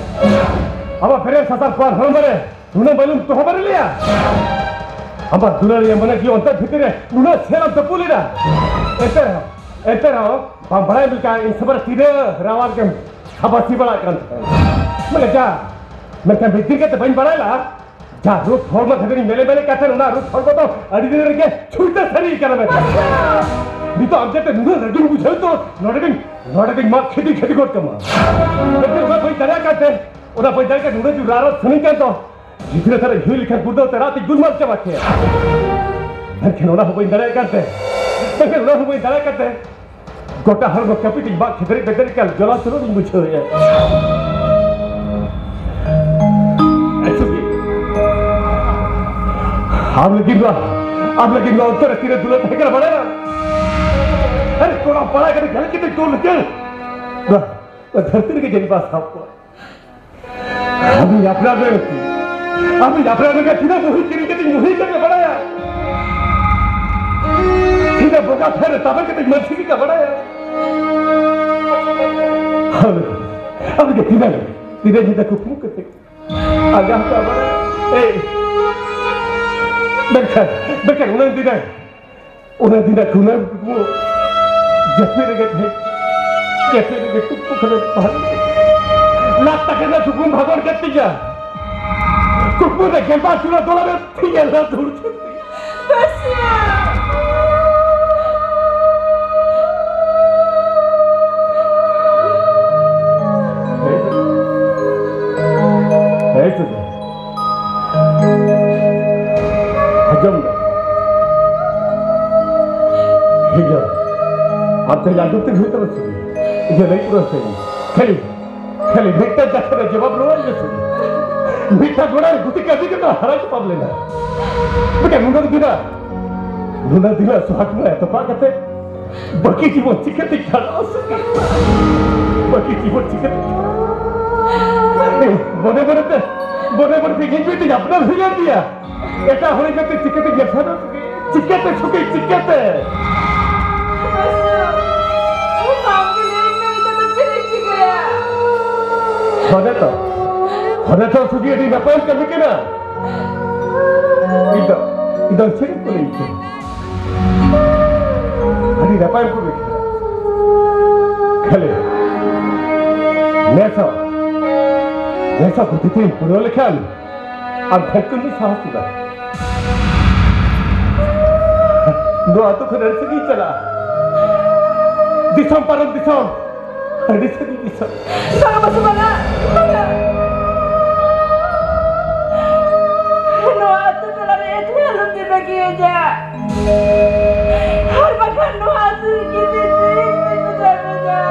ᱟᱵᱟ ᱵᱮᱨᱮᱞ ᱥᱟᱥᱟᱨ ᱯᱟᱨ ᱦᱚᱲᱢᱚ ᱨᱮ ᱱᱩᱱᱟᱹᱜ ᱵᱟᱹᱞᱤᱢ ᱫᱚᱦᱚ ᱵᱟᱨᱮ ᱞᱮᱭᱟ᱾ ᱟᱵᱟ ᱫᱩᱞᱟᱹᱲᱤᱭᱟᱹ ᱢᱚᱱᱮ ᱡᱤᱣᱤ ᱚᱱᱛᱚᱨ ᱵᱷᱤᱛᱤᱨ ᱨᱮ ᱱᱩᱱᱟᱹᱜ ᱥᱮᱞ ᱮᱢ ᱛᱟᱹᱯᱩ ᱞᱮᱫᱟ᱾ ᱮᱱᱛᱮ ᱨᱮᱦᱚᱸ, ᱮᱱᱛᱮ ᱨᱮᱦᱚᱸ ᱵᱟᱢ ᱵᱟᱲᱟᱭ ᱞᱮᱠᱟ ᱤᱧ ᱥᱟᱢᱟᱝ ᱨᱮ ᱛᱤᱱᱟᱹᱜ ᱨᱟᱣᱟᱞ ᱜᱮᱢ ᱥᱟᱵᱟᱥᱤ ᱵᱟᱲᱟᱜ ᱠᱟᱱ ᱛᱟᱦᱮᱸᱱ᱾ ᱢᱟᱱᱮ ᱡᱟ, ᱢᱮᱱᱠᱷᱟᱱ ᱢᱤᱫ ᱫᱤᱱ ᱠᱟᱛᱮ ᱵᱟᱹᱧ ᱵᱟᱲᱟᱭ ᱞᱮᱫᱟ, ᱡᱟᱦᱟᱸ ᱨᱩᱯ ᱦᱚᱲᱢᱚ ᱠᱷᱟᱹᱛᱤᱨᱤᱧ ᱢᱮᱞᱮ ᱢᱮᱞᱮ ᱠᱟᱛᱮ, ᱚᱱᱟ ᱨᱩᱯ ᱦᱚᱲᱢᱚ ᱫᱚ ᱟᱹᱰᱤ ᱫᱤᱱ ᱨᱮᱜᱮ ᱪᱷᱩᱲᱛᱟᱹ ᱥᱟᱹᱨᱤ ᱠᱟᱱᱟ ᱢᱮᱱᱛᱮ᱾ ᱱᱤᱛᱚᱜ ᱟᱢ ᱪᱮᱫ ᱱᱩᱱᱟᱹᱜ ᱨᱟᱹᱜᱤᱧ ᱵᱩᱡᱷᱟᱹᱣ ᱛᱚ, ᱱᱚᱰᱮ ᱜᱤᱧ, ᱱᱚᱰᱮ ᱜᱤᱧ ᱢᱟᱜ ᱠᱷᱮᱫᱤ ᱠᱷᱮᱫᱤ ᱜᱚᱫ ᱠᱟᱢᱟ᱾ ᱢᱮᱱᱠᱷᱟᱱ ᱚᱱᱟ ᱵᱟᱹᱧ ᱫᱟᱲᱮᱭᱟᱜ ᱠᱟᱱ ᱛᱮ, ᱚᱱᱟ ᱵᱟᱹᱧ ᱫᱟᱲᱮᱭᱟᱜ ᱠᱟᱱ, ᱱᱩᱱᱟᱹᱜ ᱡᱳᱨ ᱨᱟᱨᱟ ᱥᱟᱱᱟᱧ ᱠᱟᱱ ᱫᱚ, ᱜᱤᱫᱽᱨᱟᱹ ᱥᱟᱞᱟᱜ ᱦᱤᱞ ᱞᱮᱠᱷᱟᱱ ᱜᱩᱲᱫᱟᱹᱣ ᱛᱮ ᱨᱟᱜ ᱛᱮᱧ ᱜᱩᱞᱢᱟᱞ ᱪᱟᱵᱟ ᱠᱮᱭᱟ᱾ ᱢᱮᱱᱠᱷᱟᱱ ᱚᱱᱟ ᱦᱚᱸ ᱵᱟᱹᱧ ᱫᱟᱲᱮᱭᱟᱜ ᱠᱟᱱ ᱛᱮ, ᱢᱮᱱᱠᱷᱟᱱ ᱚᱱᱟ ᱦᱚᱸ ᱵᱟᱹᱧ ᱫᱟᱲᱮᱭᱟᱜ ᱠᱟᱱ ᱛᱮ, ᱜᱚᱴᱟ ᱦᱚᱲᱢᱚ ᱠᱟᱹᱯᱤ ᱛᱮᱧ ᱵᱟᱜ ᱠᱷᱮᱫᱨᱮᱡ ᱵᱮᱫᱨᱮᱡ ᱠᱟᱱ ᱡᱚᱞᱟ ᱥᱩᱨᱩ ᱤᱧ ᱵᱩᱡᱷᱟᱹᱣᱮᱫᱼᱟ᱾ ᱟᱪᱪᱷᱟ ᱜᱮ, ᱟᱢ ᱞᱟᱹᱜᱤᱫ ᱱᱚᱣᱟ, ᱟᱢ ᱞᱟᱹᱜᱤᱫ ᱱᱚᱣᱟ ᱚᱱᱛᱚᱨ ᱨᱮ ᱛᱤᱱᱟᱹᱜ ᱫᱩᱞᱟᱹᱲ ᱛᱟᱦᱮᱸ ᱠᱟᱱᱟ ᱵᱟᱲᱟᱭᱟᱢ? ᱟᱨᱮ ᱠᱚᱲᱟ ᱯᱟᱲᱟ ᱠᱟᱛᱮ ᱜᱷᱟᱹᱞ ᱠᱟᱛᱮ ᱴᱳᱞ ᱞᱮᱠᱟ ᱱᱚᱣᱟ ᱫᱷᱟᱹᱨᱛᱤ ᱨᱮᱜᱮ ᱡᱟᱹᱱᱤᱡ ᱵᱟᱥ ᱥᱟᱵ ᱠᱚᱣᱟ᱾ ᱟᱢᱤᱧ ᱟᱯᱱᱟᱨ ᱞᱮᱱ ᱛᱤᱧ, ᱟᱢᱤᱧ ᱟᱯᱱᱟᱨ ᱞᱮᱱ ᱛᱤᱧ, ᱛᱤᱱᱟᱹᱜ ᱢᱩᱦᱤ ᱠᱤᱨᱤᱧ ᱠᱟᱛᱮᱧ ᱢᱩᱦᱤ ᱠᱟᱛᱮ ᱵᱟᱲᱟᱭᱟ᱾ ᱛᱤᱱᱟᱹᱜ ᱵᱚᱸᱜᱟ ᱛᱷᱟᱱ ᱨᱮ ᱛᱟᱵᱮᱨ ᱠᱟᱛᱮᱧ ᱢᱟᱹᱡᱷᱤ ᱞᱮᱠᱟ ᱵᱟᱲᱟᱭᱟ᱾ ᱟᱢ, ᱟᱢ ᱜᱮ ᱛᱤᱱᱟᱹᱜ, ᱛᱤᱱᱟᱹᱜ ᱧᱤᱫᱟᱹ ᱠᱩᱠᱢᱩ ᱠᱟᱛᱮ ᱟᱸᱡᱚᱢ ᱠᱟᱜ ᱵᱟᱲᱟᱭᱟ᱾ ᱮᱭ, ᱢᱮᱱᱠᱷᱟᱱ, ᱢᱮᱱᱠᱷᱟᱱ ᱩᱱᱟᱹᱜ ᱫᱤᱱ ᱚᱱᱟ ᱫᱤᱱ ᱨᱮ ᱠᱷᱩᱱᱟᱹᱣ ᱠᱩᱠᱢᱩ ᱡᱟᱹᱯᱤᱫ ᱨᱮᱜᱮ ᱛᱟᱦᱮᱸ, ᱡᱟᱹᱯᱤᱫ ᱨᱮᱜᱮ ᱠᱩᱠᱢᱩ ᱠᱷᱚᱱᱮ ᱯᱟᱲᱦᱟᱣ ᱞᱟᱠᱷ ᱴᱟᱠᱟ ᱨᱮᱱᱟᱜ ᱠᱩᱠᱢᱩ ᱵᱷᱟᱜᱚᱨ ᱠᱮᱫ ᱛᱤᱧᱟ᱾ ᱠᱩᱠᱢᱩ ᱨᱮ ᱜᱮᱞᱵᱟᱨ ᱪᱩᱲᱟ ᱫᱚᱞᱟ ᱨᱮ ᱛᱤᱧᱟ ᱞᱟ ᱫᱷᱩᱲ ᱪᱷᱩᱲ᱾ ᱵᱟᱥ᱾ ᱦᱮᱸ ᱥᱮ? ᱟᱸᱡᱚᱢ ᱢᱮ᱾ ᱦᱤᱡᱩᱜ᱾ ᱟᱢ ᱛᱮ ᱟᱸᱡᱚᱢ ᱛᱮ ᱦᱩᱭᱩᱜ ᱛᱟᱢᱟ ᱥᱮ? ᱤᱧ ᱞᱟᱹᱭ ᱯᱩᱨᱟᱹᱣ ᱥᱮ? ᱠᱷᱟᱹᱞᱤ, ᱠᱷᱟᱹᱞᱤ ᱢᱤᱫᱴᱟᱝ ᱠᱟᱛᱷᱟ ᱨᱮ ᱡᱚᱵᱟᱵ ᱨᱩᱣᱟᱹᱲ ᱢᱮ ᱥᱮ? ᱢᱤᱫᱴᱟᱝ ᱜᱚᱲᱟ ᱨᱮ ᱜᱩᱛᱤ ᱠᱟᱹᱢᱤ ᱠᱟᱛᱮ ᱦᱟᱨᱟ ᱪᱟᱯᱟᱢ ᱞᱮᱱᱟ᱾ ᱢᱤᱫᱴᱟᱝ ᱱᱩᱱᱟᱹᱜ ᱫᱤᱱᱟ, ᱱᱩᱱᱟᱹᱜ ᱫᱤᱱᱟ ᱥᱚᱦᱟᱜ ᱢᱟ ᱛᱚᱯᱟ ᱠᱟᱛᱮ ᱵᱟᱹᱠᱤ ᱡᱤᱵᱚᱱ ᱪᱤᱠᱟᱹᱛᱮ ᱠᱷᱟᱸᱰᱟᱣ ᱥᱮ? ᱵᱟᱹᱠᱤ ᱡᱤᱵᱚᱱ ᱪᱤᱠᱟᱹᱛᱮ ᱠᱷᱟᱸᱰᱟᱣ? ᱢᱚᱱᱮ ᱢᱚᱱᱮ ᱛᱮ, ᱢᱚᱱᱮ ᱢᱚᱱᱮ ᱛᱮ ᱤᱧ ᱡᱩᱫᱤ ᱟᱯᱱᱟᱨ ᱦᱩᱭ ᱞᱮᱱ ᱜᱮᱭᱟ, ᱮᱴᱟᱜ ᱦᱚᱲ ᱤᱧ ᱢᱮᱱᱛᱮ ᱪᱤᱠᱟᱹᱛᱮ ᱧᱮᱞ ᱥᱟᱱᱟ? ᱪᱤᱠᱟᱹᱛᱮ ᱥᱩᱠᱷᱤ, ᱪᱤᱠᱟᱹᱛᱮ? ᱦᱚᱱᱮ ᱛᱚ, ᱦᱚᱱᱮ ᱛᱚ ᱥᱩᱠᱷᱤ ᱟᱹᱰᱤ ᱱᱟᱯᱟᱭ ᱠᱟᱹᱢᱤ ᱠᱟᱱᱟ᱾ ᱤᱧ ᱫᱚ, ᱤᱧ ᱫᱚ ᱪᱮᱫ ᱠᱚ ᱞᱟᱹᱭ ᱠᱮᱫᱟ? ᱟᱹᱰᱤ ᱱᱟᱯᱟᱭ ᱠᱚ ᱞᱟᱹᱭ ᱠᱮᱫᱟ᱾ ᱠᱷᱟᱹᱞᱤ ᱱᱮᱥ ᱦᱚᱸ ᱱᱮᱥᱟ ᱯᱩᱛᱷᱤ ᱛᱤᱧ ᱯᱩᱨᱟᱹᱣ ᱞᱮᱠᱷᱟᱱ ᱟᱢ ᱴᱷᱮᱱ ᱠᱷᱚᱱ ᱫᱚᱧ ᱥᱟᱦᱟ ᱠᱮᱫᱟ᱾ ᱱᱚᱣᱟ ᱟᱹᱛᱩ ᱠᱷᱚᱱ ᱟᱹᱰᱤ ᱥᱟᱺᱜᱤᱧ ᱪᱟᱞᱟᱜᱼᱟ᱾ ᱫᱤᱥᱚᱢ ᱯᱟᱨᱚᱢ ᱫᱤᱥᱚᱢ, ᱟᱹᱰᱤ ᱥᱟᱺᱜᱤᱧ ᱫᱤᱥᱚᱢ᱾ ᱵᱟᱝᱟ ᱢᱟᱹᱥᱤ, ᱵᱟᱝᱟ, ᱵᱟᱝᱟ᱾ ᱱᱚᱣᱟ ᱟᱹᱛᱩ ᱴᱚᱞᱟ ᱨᱮ ᱮᱠᱞᱟ ᱟᱞᱚᱢ ᱛᱤ ᱵᱟᱹᱜᱤᱭᱟᱹᱧᱟ᱾ ᱟᱨ ᱵᱟᱠᱷᱟᱱ ᱱᱚᱣᱟ ᱟᱹᱛᱩ ᱨᱮᱜᱮ ᱢᱤᱫ ᱫᱤᱱ ᱛᱤᱧ ᱢᱮᱛᱟ ᱢᱮᱭᱟ᱾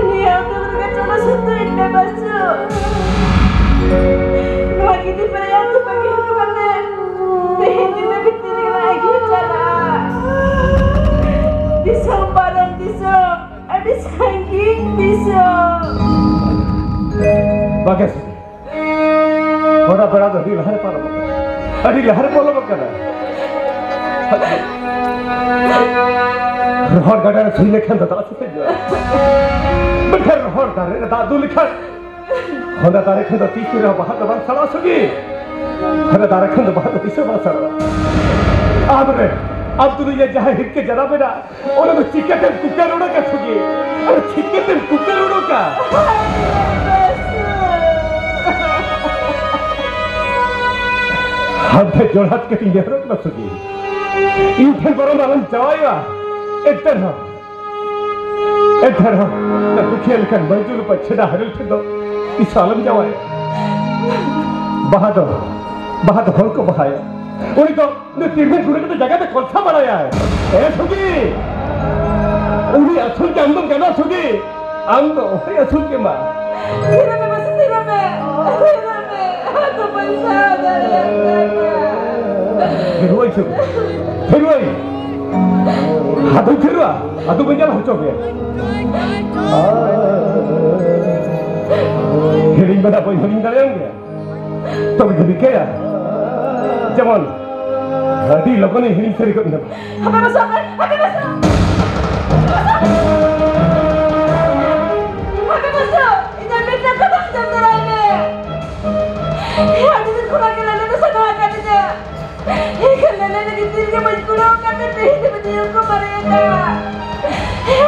ᱱᱤᱭᱟᱹ ᱟᱹᱛᱩ ᱨᱮᱜᱮ ᱪᱚᱞᱚ ᱥᱩᱛᱩᱜ ᱤᱧ ᱢᱮ ᱵᱟᱹᱥᱩ᱾ ᱱᱚᱣᱟ ᱜᱤᱫᱤ ᱯᱮᱨᱮᱡ ᱟᱹᱛᱩ ᱵᱟᱹᱜᱤ ᱦᱚᱴᱚ ᱠᱟᱛᱮ ᱛᱮᱦᱮᱧ ᱧᱤᱫᱟᱹ ᱵᱷᱤᱛᱤᱨ ᱨᱮᱜᱮ ᱞᱟᱡ ᱜᱮ ᱪᱟᱞᱟᱜᱼᱟ᱾ ᱫᱤᱥᱚᱢ ᱯᱟᱨᱚᱢ ᱫᱤᱥᱚᱢ, ᱟᱹᱰᱤ ᱥᱟᱺᱜᱤᱧ ᱫᱤᱥᱚᱢ᱾ ᱵᱟᱜᱮ ᱥᱩᱫᱷᱤ᱾ ᱚᱱᱟ ᱵᱮᱲᱟ ᱫᱚ ᱟᱹᱰᱤ ᱞᱟᱦᱟᱨᱮ ᱯᱟᱨᱚᱢ ᱟᱠᱟᱱᱟ᱾ ᱟᱹᱰᱤ ᱞᱟᱦᱟᱨᱮ ᱯᱟᱨᱚᱢ ᱟᱠᱟᱱᱟ᱾ ᱨᱚᱦᱚᱲ ᱜᱟᱰᱟ ᱨᱮ ᱥᱩᱭ ᱞᱮᱠᱷᱟᱱ ᱫᱚ ᱫᱟᱜ ᱥᱮᱛᱮᱡᱚᱜᱼᱟ᱾ ᱢᱮᱱᱠᱷᱟᱱ ᱨᱚᱦᱚᱲ ᱫᱟᱨᱮ ᱨᱮ ᱫᱟᱜ ᱫᱩᱞ ᱞᱮᱠᱷᱟᱱ ᱚᱱᱟ ᱫᱟᱨᱮ ᱠᱷᱚᱱ ᱫᱚ ᱛᱤᱥ ᱨᱮᱦᱚᱸ ᱵᱟᱦᱟ ᱫᱚ ᱵᱟᱝ ᱥᱟᱲᱟᱜᱼᱟ ᱥᱩᱜᱤ᱾ ᱚᱱᱟ ᱫᱟᱨᱮ ᱠᱷᱚᱱ ᱫᱚ ᱵᱟᱦᱟ ᱫᱚ ᱛᱤᱥ ᱦᱚᱸ ᱵᱟᱝ ᱥᱟᱲᱟᱜᱼᱟ᱾ ᱟᱢ ᱨᱮ, ᱟᱢ ᱛᱩᱞᱩᱡ ᱮ ᱡᱟᱦᱟᱸ ᱦᱤᱨᱠᱟᱹ ᱡᱟᱱᱟᱢ ᱮᱱᱟ, ᱚᱱᱟ ᱫᱚ ᱪᱤᱠᱟᱹᱛᱮᱢ ᱠᱩᱠᱟᱹᱨ ᱚᱰᱚᱠᱟ ᱥᱩᱜᱤ? ᱟᱨ ᱪᱤᱠᱟᱹᱛᱮᱢ ᱠᱩᱠᱟᱹᱨ ᱚᱰᱚᱠᱟ? ᱟᱢ ᱴᱷᱮᱱ ᱡᱚᱲᱦᱟᱛ ᱠᱟᱛᱮᱧ ᱱᱮᱦᱚᱨᱚᱜ ᱠᱟᱱᱟ ᱥᱩᱜᱤ, ᱤᱧ ᱴᱷᱮᱱ ᱵᱚᱨᱚᱝ ᱟᱞᱚᱢ ᱡᱟᱶᱟᱭᱚᱜᱼᱟ᱾ ᱮᱱᱛᱮ ᱨᱮᱦᱚᱸ, ᱮᱱᱛᱮ ᱨᱮᱦᱚᱸ, ᱫᱩᱠᱷᱤᱭᱟᱹ ᱞᱮᱠᱟᱱ ᱢᱟᱹᱭ ᱡᱩᱞᱩ ᱯᱟᱹᱪᱷᱟᱹᱰᱟ ᱦᱟᱨᱮᱞ ᱴᱷᱮᱱ ᱫᱚ ᱛᱤᱥ ᱦᱚᱸ ᱟᱞᱚᱢ ᱡᱟᱶᱟᱭᱟ᱾ ᱵᱟᱦᱟ ᱫᱚ, ᱵᱟᱦᱟ ᱫᱚ ᱦᱚᱲ ᱠᱚ ᱵᱟᱦᱟᱭᱟ᱾ ᱩᱱᱤ ᱫᱚ ᱩᱱᱤ ᱛᱤᱨᱢᱤ ᱜᱩᱲᱟᱹ ᱠᱟᱛᱮ ᱡᱟᱭᱜᱟ ᱛᱮ ᱠᱚᱞᱥᱟ ᱵᱟᱲᱟᱭᱟᱭ᱾ ᱮ ᱥᱩᱜᱤ! ᱩᱱᱤ ᱟᱹᱥᱩᱞ ᱜᱮ ᱟᱢ ᱫᱚᱢ ᱜᱟᱱᱚᱜᱼᱟ ᱥᱩᱜᱤ᱾ ᱟᱢ ᱫᱚ ᱚᱠᱚᱭ ᱟᱹᱥᱩᱞ ᱠᱮᱢᱟ? ᱛᱷᱤᱨᱚᱜ ᱢᱮ ᱢᱟᱹᱥᱤ, ᱛᱷᱤᱨᱚᱜ ᱢᱮ᱾ ᱛᱷᱤᱨᱚᱜ ᱢᱮ᱾ ᱟᱫᱚ ᱵᱟᱹᱧ ᱥᱟᱦᱟᱣ ᱫᱟᱲᱮᱭᱟᱜ ᱠᱟᱱᱟ᱾ ᱛᱷᱤᱨᱚᱜ ᱟᱹᱧ ᱥᱩᱜᱤ᱾ ᱛᱷᱤᱨᱚᱜ ᱟᱹᱧ᱾ ᱟᱫᱚᱧ ᱛᱷᱤᱨᱚᱜᱼᱟ᱾ ᱟᱫᱚ ᱵᱟᱹᱧ ᱪᱟᱞᱟᱣ ᱦᱚᱪᱚ ᱢᱮᱭᱟ᱾ ᱦᱤᱲᱤᱧ ᱢᱮ ᱱᱟᱜ, ᱵᱟᱹᱧ ᱦᱤᱲᱤᱧ ᱫᱟᱲᱮᱭᱟᱢ ᱜᱮᱭᱟ᱾ ᱛᱚᱵᱮ ᱫᱚ ᱨᱤᱠᱟᱹᱭᱟ, ᱡᱮᱢᱚᱱ ᱟᱹᱰᱤ ᱞᱚᱜᱚᱱ ᱤᱧ ᱦᱤᱲᱤᱧ ᱥᱟᱹᱨᱤ ᱜᱚᱫ ᱢᱮ᱾ ᱦᱟᱯᱮ ᱢᱟᱹᱥᱩ, ᱦᱟᱯᱮ, ᱦᱟᱯᱮ ᱢᱟᱹᱥᱩ᱾ ᱦᱟᱯᱮ ᱢᱟᱹᱥᱩ, ᱤᱧᱟᱹᱜ ᱢᱤᱫᱴᱟᱝ ᱠᱟᱛᱷᱟ ᱟᱸᱡᱚᱢ ᱫᱟᱨᱟᱭ ᱢᱮ᱾ ᱟᱹᱰᱤ ᱫᱤᱱ ᱠᱷᱚᱱᱟᱜ ᱜᱮ ᱞᱟᱹᱞᱟᱹᱭ ᱫᱚ ᱥᱟᱱᱟ ᱟᱠᱟᱫᱤᱧᱟ᱾ ᱮᱱᱠᱷᱟᱱ ᱞᱟᱹᱞᱟᱹᱭ ᱞᱟᱹᱜᱤᱫ ᱫᱤᱱ ᱜᱮ ᱵᱟᱹᱧ ᱠᱩᱲᱟᱹᱣ ᱟᱠᱟᱫ ᱛᱮ ᱛᱮᱦᱮᱧ ᱫᱚ ᱡᱤᱭᱚᱱ ᱠᱚ ᱢᱟᱨᱮᱭᱮᱱᱟ᱾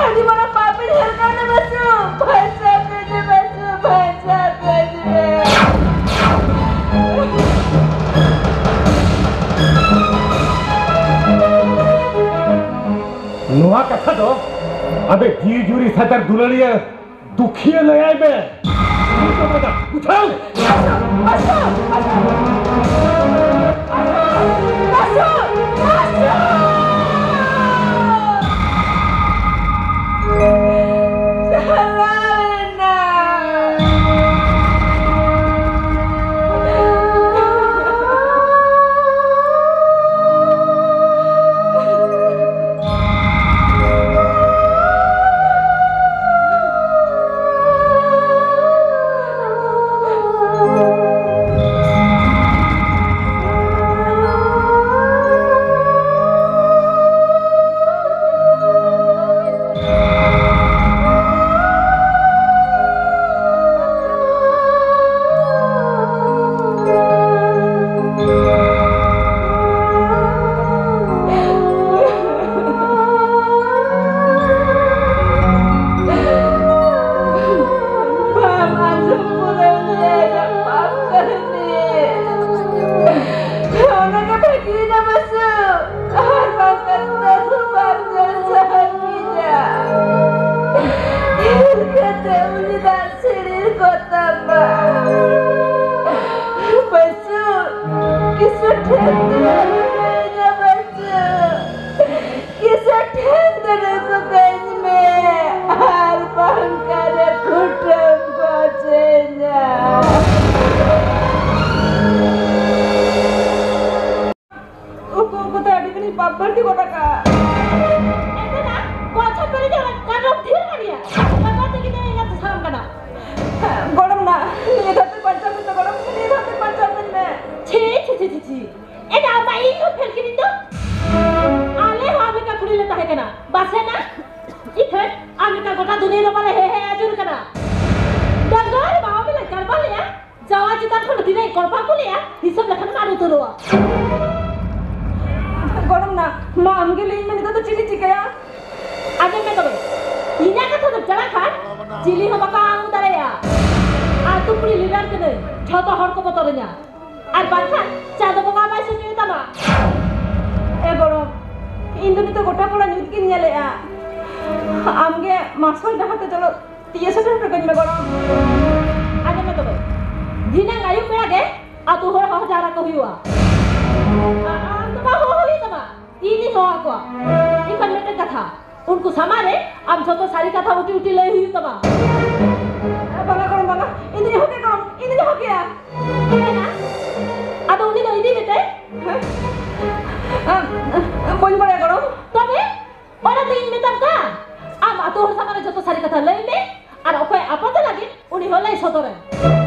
ᱟᱹᱰᱤ ᱢᱟᱨᱟᱝ ᱯᱟᱯ ᱤᱧ ᱦᱟᱨ ᱠᱟᱣᱱᱟ ᱢᱟᱹᱥᱩ᱾ ᱯᱚᱭᱥᱟ ᱛᱮ ᱵᱟᱧᱪᱟᱣ ᱠᱟᱹᱧ ᱢᱮ᱾ ᱱᱚᱣᱟ ᱠᱟᱛᱷᱟ ᱫᱚ ᱟᱵᱮ ᱡᱤᱣᱤ ᱡᱩᱨᱤ ᱥᱟᱱᱛᱟᱲ ᱫᱩᱞᱟᱹᱲᱤᱭᱟᱹ ᱫᱩᱠᱷᱤᱭᱟᱹ ᱞᱟᱹᱭᱟᱭ ᱢᱮ᱾ ᱵᱩᱡᱷᱟᱹᱣ? ᱵᱟᱢ ᱟᱸᱡᱚᱢ ᱯᱩᱨᱟᱹᱣ ᱞᱮᱫᱟ ᱯᱟᱯ ᱠᱟᱹᱦᱱᱤ᱾ ᱚᱱᱟ ᱜᱮ ᱵᱷᱟᱹᱜᱤᱭᱮᱱᱟ ᱵᱟᱹᱥᱩ, ᱟᱨ ᱵᱟᱝᱠᱷᱟᱱ ᱵᱟᱹᱦᱩ ᱵᱟᱢ ᱧᱮᱞ ᱥᱟᱦᱟᱣ ᱠᱮᱭᱟ᱾ ᱦᱤᱨ ᱠᱟᱛᱮ ᱩᱱᱤ ᱫᱟᱜ ᱥᱤᱲᱤᱨ ᱠᱚ ᱛᱟᱢᱟ᱾ ᱵᱟᱹᱥᱩ, ᱠᱤᱥᱩ ᱴᱷᱮᱱ ᱫᱚ ᱟᱞᱚᱢ ᱞᱟᱹᱭᱟ ᱵᱟᱹᱥᱩ᱾ ᱠᱤᱥᱟᱹᱬ ᱴᱷᱮᱱ ᱫᱩᱲᱩᱵ ᱠᱟᱹᱧ ᱢᱮ, ᱟᱨ ᱵᱟᱝᱠᱷᱟᱱ ᱠᱩᱴᱟᱹᱢ ᱜᱚᱡᱮᱧᱟ᱾ ᱩᱠᱩ ᱩᱠᱩ ᱛᱮ ᱟᱹᱰᱤ ᱜᱟᱱᱤᱧ ᱯᱟᱯ ᱵᱟᱹᱲᱛᱤ ᱜᱚᱫ ᱟᱠᱟᱫᱼᱟ᱾ ᱮᱱᱛᱮ ᱱᱟ, ᱜᱚᱡ ᱦᱚᱸ ᱯᱮᱨᱮᱡ ᱦᱚᱸ ᱠᱟᱴᱚᱢ ᱛᱷᱤᱨ ᱠᱟᱫᱮᱭᱟ᱾ ᱵᱟᱵᱟ ᱛᱟᱹᱠᱤᱱ ᱮᱸᱜᱟᱛ ᱥᱟᱱᱟᱢ ᱠᱟᱱᱟ᱾ ᱜᱚᱲᱚᱢ ᱱᱟ, ᱱᱤᱭᱟᱹ ᱫᱷᱟᱣ ᱛᱮ ᱵᱟᱧᱪᱟᱣ ᱢᱮ ᱛᱚ ᱜᱚᱲᱚᱢ, ᱱᱤᱭᱟᱹ ᱫᱷᱟᱣ ᱛᱮ ᱵᱟᱧᱪᱟᱣ ᱢᱮ᱾ ᱪᱷᱤ, ᱪᱷᱤ, ᱪᱷᱤ, ᱪᱷᱤ, ᱪᱷᱤ᱾ ᱮᱱᱟ ᱟᱢ ᱢᱟ ᱤᱧ ᱦᱚᱸ ᱯᱷᱮᱞ ᱠᱤᱫᱤᱧ ᱫᱚ᱾ ᱟᱞᱮ ᱦᱚᱸ ᱟᱢ ᱞᱮᱠᱟ ᱠᱩᱲᱤ ᱞᱮ ᱛᱟᱦᱮᱸ ᱠᱟᱱᱟ, ᱵᱟᱥᱮ ᱱᱟ? ᱤᱠᱷᱟᱹᱱ ᱟᱢ ᱞᱮᱠᱟ ᱜᱚᱴᱟ ᱫᱩᱱᱤᱭᱟᱹ ᱨᱮ ᱵᱟᱞᱮ ᱦᱮᱡ ᱟᱹᱪᱩᱨ ᱠᱟᱱᱟ᱾ ᱰᱟᱸᱜᱟ ᱨᱮ ᱵᱟᱵᱟ ᱵᱮᱞᱟ ᱠᱟᱨᱵᱟᱨ ᱞᱮᱭᱟ, ᱡᱟᱶᱟᱭ ᱪᱮᱛᱟᱱ ᱠᱷᱚᱱ ᱛᱤᱱᱟᱹᱜ ᱠᱚᱲᱯᱟ ᱠᱚ ᱞᱮᱭᱟ, ᱦᱤᱥᱟᱹᱵ ᱞᱮᱠᱷᱟᱱ ᱟᱹᱰᱤ ᱩᱛᱟᱹᱨᱚᱜᱼᱟ᱾ ᱜᱚᱲᱚᱢ ᱱᱟ, ᱢᱟ ᱟᱢᱜᱮ ᱞᱟᱹᱭ ᱢᱮ, ᱱᱤᱛᱚᱜ ᱫᱚ ᱪᱮᱫ ᱤᱧ ᱪᱤᱠᱟᱹᱭᱟ? ᱟᱸᱡᱚᱢ ᱢᱮ ᱛᱚᱵᱮ, ᱤᱧᱟᱹᱜ ᱠᱟᱛᱷᱟ ᱫᱚ ᱪᱟᱞᱟᱜ ᱠᱷᱟᱱ ᱪᱤᱞᱤ ᱦᱚᱸ ᱵᱟᱠᱚ ᱟᱹᱜᱩ ᱫᱟᱲᱮᱭᱟᱜᱼᱟ᱾ ᱠᱩᱲᱤ ᱞᱤᱰᱟᱨ ᱠᱟᱹᱱᱟᱹᱧ, ᱡᱷᱚᱛᱚ ᱦᱚᱲ ᱠᱚ ᱵᱚᱛᱚᱨᱤᱧᱟ᱾ ᱟᱨ ᱵᱟᱝᱠᱷᱟᱱ ᱪᱟᱸᱫᱚ ᱵᱚᱸᱜᱟ ᱵᱟᱭ ᱥᱮᱴᱮᱨ ᱛᱟᱢᱟ᱾ ᱮ ᱜᱚᱲᱚᱢ, ᱤᱧ ᱫᱚ ᱱᱤᱛᱚᱜ ᱜᱚᱴᱟ ᱯᱟᱲᱟ ᱧᱩᱛ ᱜᱤᱧ ᱧᱮᱞᱮᱜᱼᱟ᱾ ᱟᱢᱜᱮ ᱢᱟᱨᱥᱟᱞ ᱰᱟᱦᱟᱨ ᱛᱮ ᱪᱚᱞᱚ ᱛᱤᱭᱟᱹ ᱥᱮᱴᱮᱨ ᱦᱚᱴᱚ ᱠᱟᱹᱧ ᱢᱮ ᱜᱚᱲᱚᱢ᱾ ᱟᱸᱡᱚᱢ ᱢᱮ ᱛᱚᱵᱮ, ᱫᱷᱤᱱᱟᱹᱝ ᱟᱹᱭᱩᱵ ᱵᱮᱲᱟ ᱜᱮ ᱟᱹᱛᱩ ᱦᱚᱲ ᱦᱚᱦᱚ ᱡᱟᱣᱨᱟ ᱠᱚ ᱦᱩᱭᱩᱜᱼᱟ᱾ ᱟ-, ᱟᱢ ᱫᱚ ᱵᱟᱝ ᱦᱚᱦᱚ ᱦᱩᱭᱩᱜ ᱛᱟᱢᱟ, ᱤᱧᱤᱧ ᱦᱚᱦᱚ ᱟᱠᱚᱣᱟ᱾ ᱮᱱᱠᱷᱟᱱ ᱢᱤᱫᱴᱮᱱ ᱠᱟᱛᱷᱟ, ᱩᱱᱠᱩ ᱥᱟᱢᱟᱝ ᱨᱮ ᱟᱢ ᱡᱷᱚᱛᱚ ᱥᱟᱹᱨᱤ ᱠᱟᱛᱷᱟ ᱩᱴᱤ ᱩᱴᱤ ᱞᱟᱹᱭ ᱦᱩᱭᱩᱜ ᱛᱟᱢᱟ᱾ ᱵᱟᱝᱟ ᱜᱚᱲᱚᱢ, ᱵᱟᱝᱟ, ᱤᱧ ᱫᱚᱧ ᱦᱚᱦᱚ ᱠᱮᱭᱟ ᱜᱚᱲᱚᱢ, ᱤᱧ ᱫᱚᱧ ᱦᱚᱦᱚ ᱠᱮᱭᱟ᱾ ᱦᱮᱸ? ᱟᱫᱚ ᱩᱱᱤ ᱫᱚ ᱤᱫᱤ ᱢᱮᱛᱟᱭ᱾ ᱦᱮᱸ? ᱟᱢ, ᱵᱟᱹᱧ ᱵᱟᱲᱟᱭᱟ ᱜᱚᱲᱚᱢ᱾ ᱛᱚᱵᱮ? ᱚᱱᱟ ᱛᱮ ᱤᱧ ᱢᱮᱛᱟᱢ ᱠᱟᱱ, ᱟᱢ ᱟᱹᱛᱩ ᱦᱚᱲ ᱥᱟᱢᱟᱝ ᱨᱮ ᱡᱷᱚᱛᱚ ᱥᱟᱹᱨᱤ ᱠᱟᱛᱷᱟ ᱞᱟᱹᱭ ᱢᱮ, ᱟᱨ ᱚᱠᱚᱭ ᱟᱯᱟᱛ ᱞᱟᱹᱜᱤᱫ ᱩᱱᱤ ᱦᱚᱸ ᱞᱟᱹᱭ ᱥᱚᱫᱚᱨᱮᱢ᱾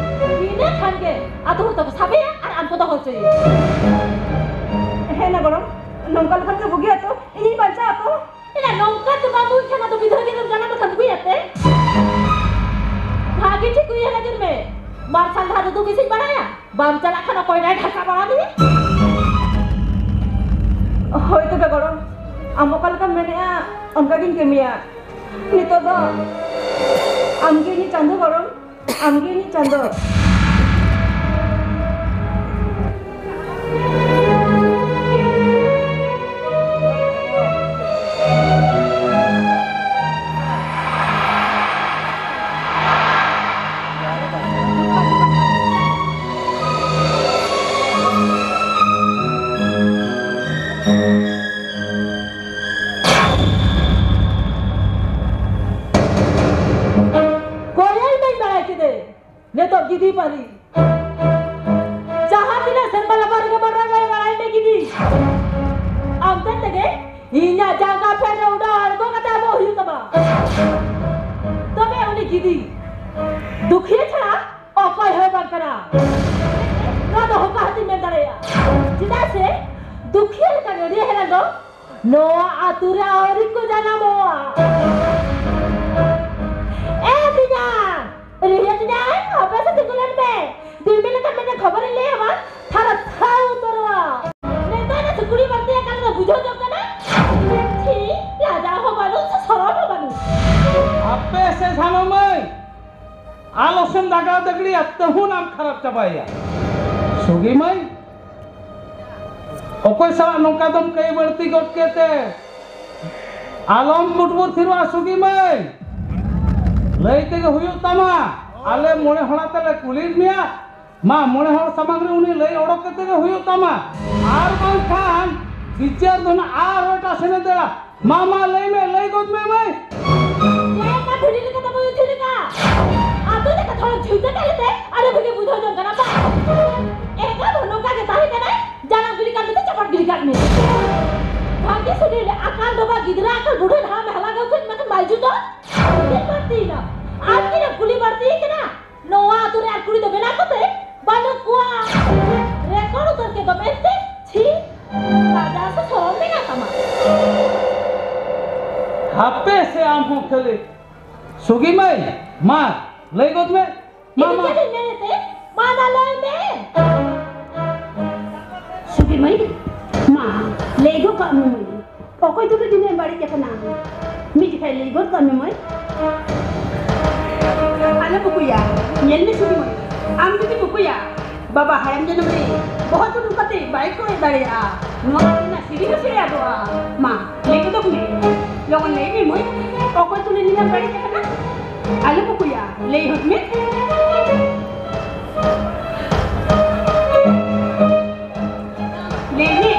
ᱤᱱᱟᱹ ᱠᱷᱟᱱ ᱜᱮ ᱟᱹᱛᱩ ᱦᱚᱲ ᱫᱚᱠᱚ ᱥᱟᱵᱮᱭᱟ ᱟᱨ ᱟᱢ ᱠᱚ ᱫᱚᱦᱚ ᱦᱚᱪᱚᱭᱮᱭᱟ᱾ ᱦᱮᱸ ᱱᱟ ᱜᱚᱲᱚᱢ, ᱱᱚᱝᱠᱟ ᱞᱮᱠᱷᱟᱱ ᱜᱮ ᱵᱩᱜᱤᱭᱟ ᱛᱚ, ᱤᱧᱤᱧ ᱵᱟᱧᱪᱟᱜᱼᱟ ᱛᱚ᱾ ᱮᱱᱟ ᱱᱚᱝᱠᱟ ᱫᱚ ᱵᱟᱢ ᱵᱩᱡᱽ ᱠᱷᱟᱱ ᱟᱫᱚ ᱢᱤᱫ ᱫᱷᱟᱣ ᱜᱮ ᱡᱟᱱᱟᱢ ᱞᱮᱠᱷᱟᱱ ᱵᱩᱜᱤᱭᱟᱛᱮ? ᱵᱷᱟᱜᱮ ᱴᱷᱤᱠ ᱩᱭᱦᱟᱹᱨ ᱟᱸᱡᱚᱢ ᱢᱮ, ᱢᱟᱨᱥᱟᱞ ᱰᱟᱦᱟᱨ ᱩᱫᱩᱜ ᱜᱮᱥᱮᱧ ᱵᱟᱲᱟᱭᱟ᱾ ᱵᱟᱢ ᱪᱟᱞᱟᱜ ᱠᱷᱟᱱ ᱚᱠᱚᱭ ᱱᱟᱭ ᱰᱷᱟᱠᱟ ᱵᱟᱲᱟ ᱢᱮᱭᱟ? ᱦᱳᱭ ᱛᱚᱵᱮ ᱜᱚᱲᱚᱢ, ᱟᱢ ᱚᱠᱟ ᱞᱮᱠᱟᱢ ᱢᱮᱱᱮᱜᱼᱟ, ᱚᱱᱠᱟ ᱜᱤᱧ ᱠᱟᱹᱢᱤᱭᱟ᱾ ᱱᱤᱛᱚᱜ ᱫᱚ ᱟᱢᱜᱮ ᱤᱧᱤᱡ ᱪᱟᱸᱫᱚ ᱜᱚᱲᱚᱢ, ᱟᱢᱜᱮ ᱤᱧᱤᱡ ᱪᱟᱸᱫᱚ᱾ ᱠᱚᱭᱮᱞ ᱢᱟᱧ ᱵᱟᱲᱟᱭ ᱠᱮᱫᱮ, ᱱᱤᱛᱚᱜ ᱜᱤᱫᱤ ᱯᱟᱹᱨᱤ᱾ ᱡᱟᱦᱟᱸ ᱛᱤᱱᱟᱹᱜ ᱥᱮᱨᱢᱟ ᱞᱟᱯᱷᱟᱝ ᱨᱮᱜᱮ ᱵᱟᱰᱟᱭ ᱵᱟᱭ ᱵᱟᱲᱟᱭ ᱢᱮ ᱜᱤᱫᱤ᱾ ᱟᱢ ᱛᱮ ᱛᱮᱜᱮ ᱤᱧᱟᱜ ᱡᱟᱸᱜᱟ ᱯᱷᱮᱰ ᱨᱮ ᱩᱰᱟᱹᱣ ᱟᱬᱜᱚ ᱠᱟᱛᱮ ᱟᱵᱚ ᱦᱩᱭᱩᱜ ᱛᱟᱢᱟ᱾ ᱛᱚᱵᱮ ᱩᱱᱤ ᱜᱤᱫᱤ ᱫᱩᱠᱷᱤᱭᱟᱹ ᱪᱷᱟᱲᱟ ᱚᱠᱚᱭ ᱦᱚᱸ ᱵᱟᱝ ᱠᱟᱱᱟ᱾ ᱱᱚᱣᱟ ᱫᱚ ᱦᱚᱠᱟ ᱦᱟᱹᱛᱤᱧ ᱢᱮᱱ ᱫᱟᱲᱮᱭᱟᱜᱼᱟ᱾ ᱪᱮᱫᱟᱜ ᱥᱮ ᱫᱩᱠᱷᱤᱭᱟᱹ ᱞᱮᱠᱟᱱ ᱟᱹᱰᱤ ᱦᱮᱲᱮᱢ ᱫᱚ ᱱᱚᱣᱟ ᱟᱹᱛᱩ ᱨᱮ ᱟᱹᱣᱨᱤ ᱠᱚ ᱡᱟᱱᱟᱢᱚᱜᱼᱟ᱾ ᱮ ᱛᱤᱧᱟ, ᱨᱤᱦᱤᱭᱟᱹ ᱛᱤᱧᱟ, ᱦᱟᱯᱮ ᱥᱮ ᱛᱤᱸᱜᱩ ᱞᱮᱱ ᱯᱮ᱾ ᱫᱤᱞᱢᱤ ᱞᱮᱠᱟᱱ ᱢᱤᱫᱴᱮᱱ ᱠᱷᱚᱵᱚᱨᱤᱧ ᱞᱟᱹᱭ ᱟᱢᱟ, ᱛᱷᱟᱨᱟ ᱛᱷᱟᱨ ᱩᱛᱟᱹᱨᱚᱜᱼᱟ᱾ ᱱᱮᱛᱟᱨ ᱫᱚ ᱥᱩᱠᱨᱤ ᱵᱟᱹᱲᱛᱤ ᱟᱠᱟᱱ ᱫᱚ ᱵᱩᱡᱷᱟᱹᱣ ᱧᱟᱢ ᱠᱟᱱᱟ? ᱪᱷᱤ, ᱞᱟᱡᱟᱣ ᱦᱚᱸ ᱵᱟᱹᱱᱩᱜ, ᱥᱚᱨᱚᱢ ᱦᱚᱸ ᱵᱟᱹᱱᱩᱜ᱾ ᱟᱯᱮ ᱥᱮ ᱥᱟᱱᱟᱢᱟᱹᱭ, ᱟᱞᱚ ᱥᱮ ᱫᱟᱜᱟᱣ ᱫᱟᱜᱲᱤᱭᱟ, ᱛᱟᱹᱦᱩᱱᱟᱢ ᱠᱷᱟᱨᱟᱯ ᱪᱟᱵᱟᱭᱮᱭᱟ᱾ ᱥᱩᱜᱤ ᱢᱟᱹᱭ, ᱚᱠᱚᱭ ᱥᱟᱞᱟᱜ ᱱᱚᱝᱠᱟ ᱫᱚᱢ ᱠᱟᱹᱭ ᱵᱟᱹᱲᱛᱤ ᱜᱚᱫ ᱠᱮᱫ ᱛᱮ? ᱟᱞᱚᱢ ᱠᱩᱴᱵᱩᱨ ᱛᱷᱤᱨᱚᱜᱼᱟ ᱥᱩᱜᱤ ᱢᱟᱹᱭ, ᱞᱟᱹᱭ ᱛᱮᱜᱮ ᱦᱩᱭᱩᱜ ᱛᱟᱢᱟ᱾ ᱟᱞᱮ ᱢᱚᱬᱮ ᱦᱚᱲ ᱟᱛᱮ ᱞᱮ ᱠᱩᱞᱤᱭᱮᱫ ᱢᱮᱭᱟ, ᱢᱟ, ᱢᱚᱬᱮ ᱦᱚᱲ ᱥᱟᱢᱟᱝ ᱨᱮ ᱩᱱᱤ ᱞᱟᱹᱭ ᱚᱰᱚᱠ ᱠᱟᱛᱮ ᱜᱮ ᱦᱩᱭᱩᱜ ᱛᱟᱢᱟ, ᱟᱨ ᱵᱟᱝᱠᱷᱟᱱ ᱵᱤᱪᱟᱹᱨ ᱫᱚ ᱱᱟᱜ ᱟᱨᱦᱚᱸ ᱮᱴᱟᱜ ᱥᱮᱱ ᱮ ᱫᱟᱹᱲᱟ᱾ ᱢᱟ, ᱢᱟ, ᱞᱟᱹᱭ ᱢᱮ, ᱞᱟᱹᱭ ᱜᱚᱫ ᱢᱮ ᱢᱟᱹᱭ᱾ ᱪᱮᱫ ᱞᱮᱠᱟ ᱵᱷᱤᱰᱤ ᱞᱮᱠᱟ ᱛᱟᱵᱚ ᱤᱫᱤ ᱞᱮᱠᱟ? ᱟᱛᱳ ᱞᱮᱠᱟ ᱛᱷᱚᱲᱟ ᱡᱷᱩᱞᱴᱟᱹ ᱠᱟᱜ ᱞᱮᱛᱮ ᱟᱹᱰᱤ ᱵᱷᱟᱜᱮ ᱵᱩᱡᱷᱟᱹᱣ ᱡᱚᱝ ᱠᱟᱱᱟ ᱵᱟᱝ? ᱮᱸᱜᱟ ᱫᱚ ᱱᱚᱝᱠᱟ ᱜᱮ ᱛᱟᱦᱮᱸ ᱠᱟᱱᱟᱭ, ᱡᱟᱱᱟᱢ ᱜᱤᱰᱤ ᱠᱟᱜ ᱢᱮᱛᱮ ᱪᱟᱯᱟᱫ ᱜᱤᱰᱤ ᱠᱟᱜ ᱢᱮ᱾ ᱵᱷᱟᱜᱮ ᱥᱩᱱᱤ ᱞᱮ ᱟᱠᱟᱞ ᱫᱚ ᱵᱟ ᱜᱤᱫᱽᱨᱟᱹ ᱟᱠᱟᱞ ᱵᱩᱰᱷᱟᱹ ᱰᱷᱟᱢ ᱦᱟᱞᱟ ᱜᱟᱹᱣᱛᱷᱟᱹ ᱢᱮᱱᱠᱷᱟᱱ ᱵᱟᱭ ᱡᱩᱛᱟ᱾ ᱪᱮᱫ ᱵᱟᱹᱲᱛᱤᱭᱮᱱᱟ? ᱟᱨ ᱠᱤᱱ ᱠᱩᱞᱤ ᱵᱟᱹᱲᱛᱤᱭᱮ ᱠᱟᱱᱟ? ᱱᱚᱣᱟ ᱟᱛᱳ ᱨᱮ ᱟᱨ ᱠᱩᱲᱤ ᱫᱚ ᱢᱮᱱᱟᱜ ᱠᱚᱛᱮ ᱵᱟᱹᱱᱩᱜ ᱠᱚᱣᱟ᱾ ᱨᱮᱠᱚᱨᱰ ᱩᱛᱟᱹᱨ ᱠᱮᱫ ᱫᱚ ᱢᱮᱱᱛᱮ᱾ ᱪᱷᱤ, ᱞᱟᱡᱟᱣ ᱥᱮ ᱥᱚᱨᱚᱢ ᱢᱮᱱᱟᱜ ᱛᱟᱢᱟ? ᱦᱟᱯᱮ ᱥᱮ ᱟᱢ ᱦᱚᱸ ᱠᱷᱟᱹᱞᱤ᱾ ᱥᱩᱜᱤ ᱢᱟᱹᱭ, ᱢᱟ ᱞᱟᱹᱭ ᱜᱚᱫ ᱢᱮ᱾ ᱢᱟ, ᱤᱧ ᱢᱟ᱾ ᱪᱮᱫ ᱤᱧ ᱢᱮᱱᱮᱫ ᱛᱮ? ᱢᱟ ᱫᱟ ᱞᱟᱹᱭ ᱢᱮ᱾ ᱥᱩᱜᱤ ᱢᱟᱹᱭ, ᱢᱟ ᱞᱟᱹᱭ ᱜᱚᱫ ᱠᱟᱜ ᱢᱮ ᱢᱟᱹᱭ᱾ ᱚᱠᱚᱭ ᱛᱩᱞᱩᱡ ᱱᱤᱱᱟᱹᱜ ᱵᱟᱹᱲᱤᱡ ᱟᱠᱟᱱᱟ? ᱢᱤᱫ ᱡᱚᱠᱷᱟᱡ ᱞᱟᱹᱭ ᱜᱚᱫ ᱠᱟᱜ ᱢᱮ ᱢᱟᱹᱭ᱾ ᱟᱞᱚᱢ ᱩᱠᱩᱭᱟ, ᱧᱮᱞ ᱢᱮ ᱥᱩᱜᱤ ᱢᱟᱹᱭ, ᱟᱢ ᱡᱩᱫᱤᱢ ᱩᱠᱩᱭᱟ, ᱵᱟᱵᱟ ᱦᱟᱲᱟᱢ ᱡᱚᱱᱚᱢ ᱨᱮ ᱵᱚᱦᱚᱜ ᱛᱩᱞᱩᱢ ᱠᱟᱛᱮ ᱵᱟᱭ ᱠᱚᱭ ᱫᱟᱲᱮᱭᱟᱜᱼᱟ᱾ ᱱᱚᱣᱟ ᱨᱮᱱᱟᱜ ᱥᱤᱲᱤ ᱦᱚᱸ ᱥᱤᱲᱤ ᱟᱫᱚᱜᱼᱟ᱾ ᱢᱟ, ᱞᱟᱹᱭ ᱜᱚᱫᱚᱜ ᱢᱮ᱾ ᱞᱚᱜᱚᱱ ᱞᱟᱹᱭ ᱢᱮ ᱢᱟᱹᱭ, ᱚᱠᱚᱭ ᱛᱩᱞᱩᱡ ᱱᱤᱱᱟᱹᱜ ᱵᱟᱹᱲᱤᱡ ᱟᱠᱟᱱᱟ? ᱟᱞᱚᱢ ᱩᱠᱩᱭᱟ, ᱞᱟᱹᱭ ᱦᱚᱫ ᱢᱮ᱾ ᱞᱟᱹᱭ ᱢᱮ᱾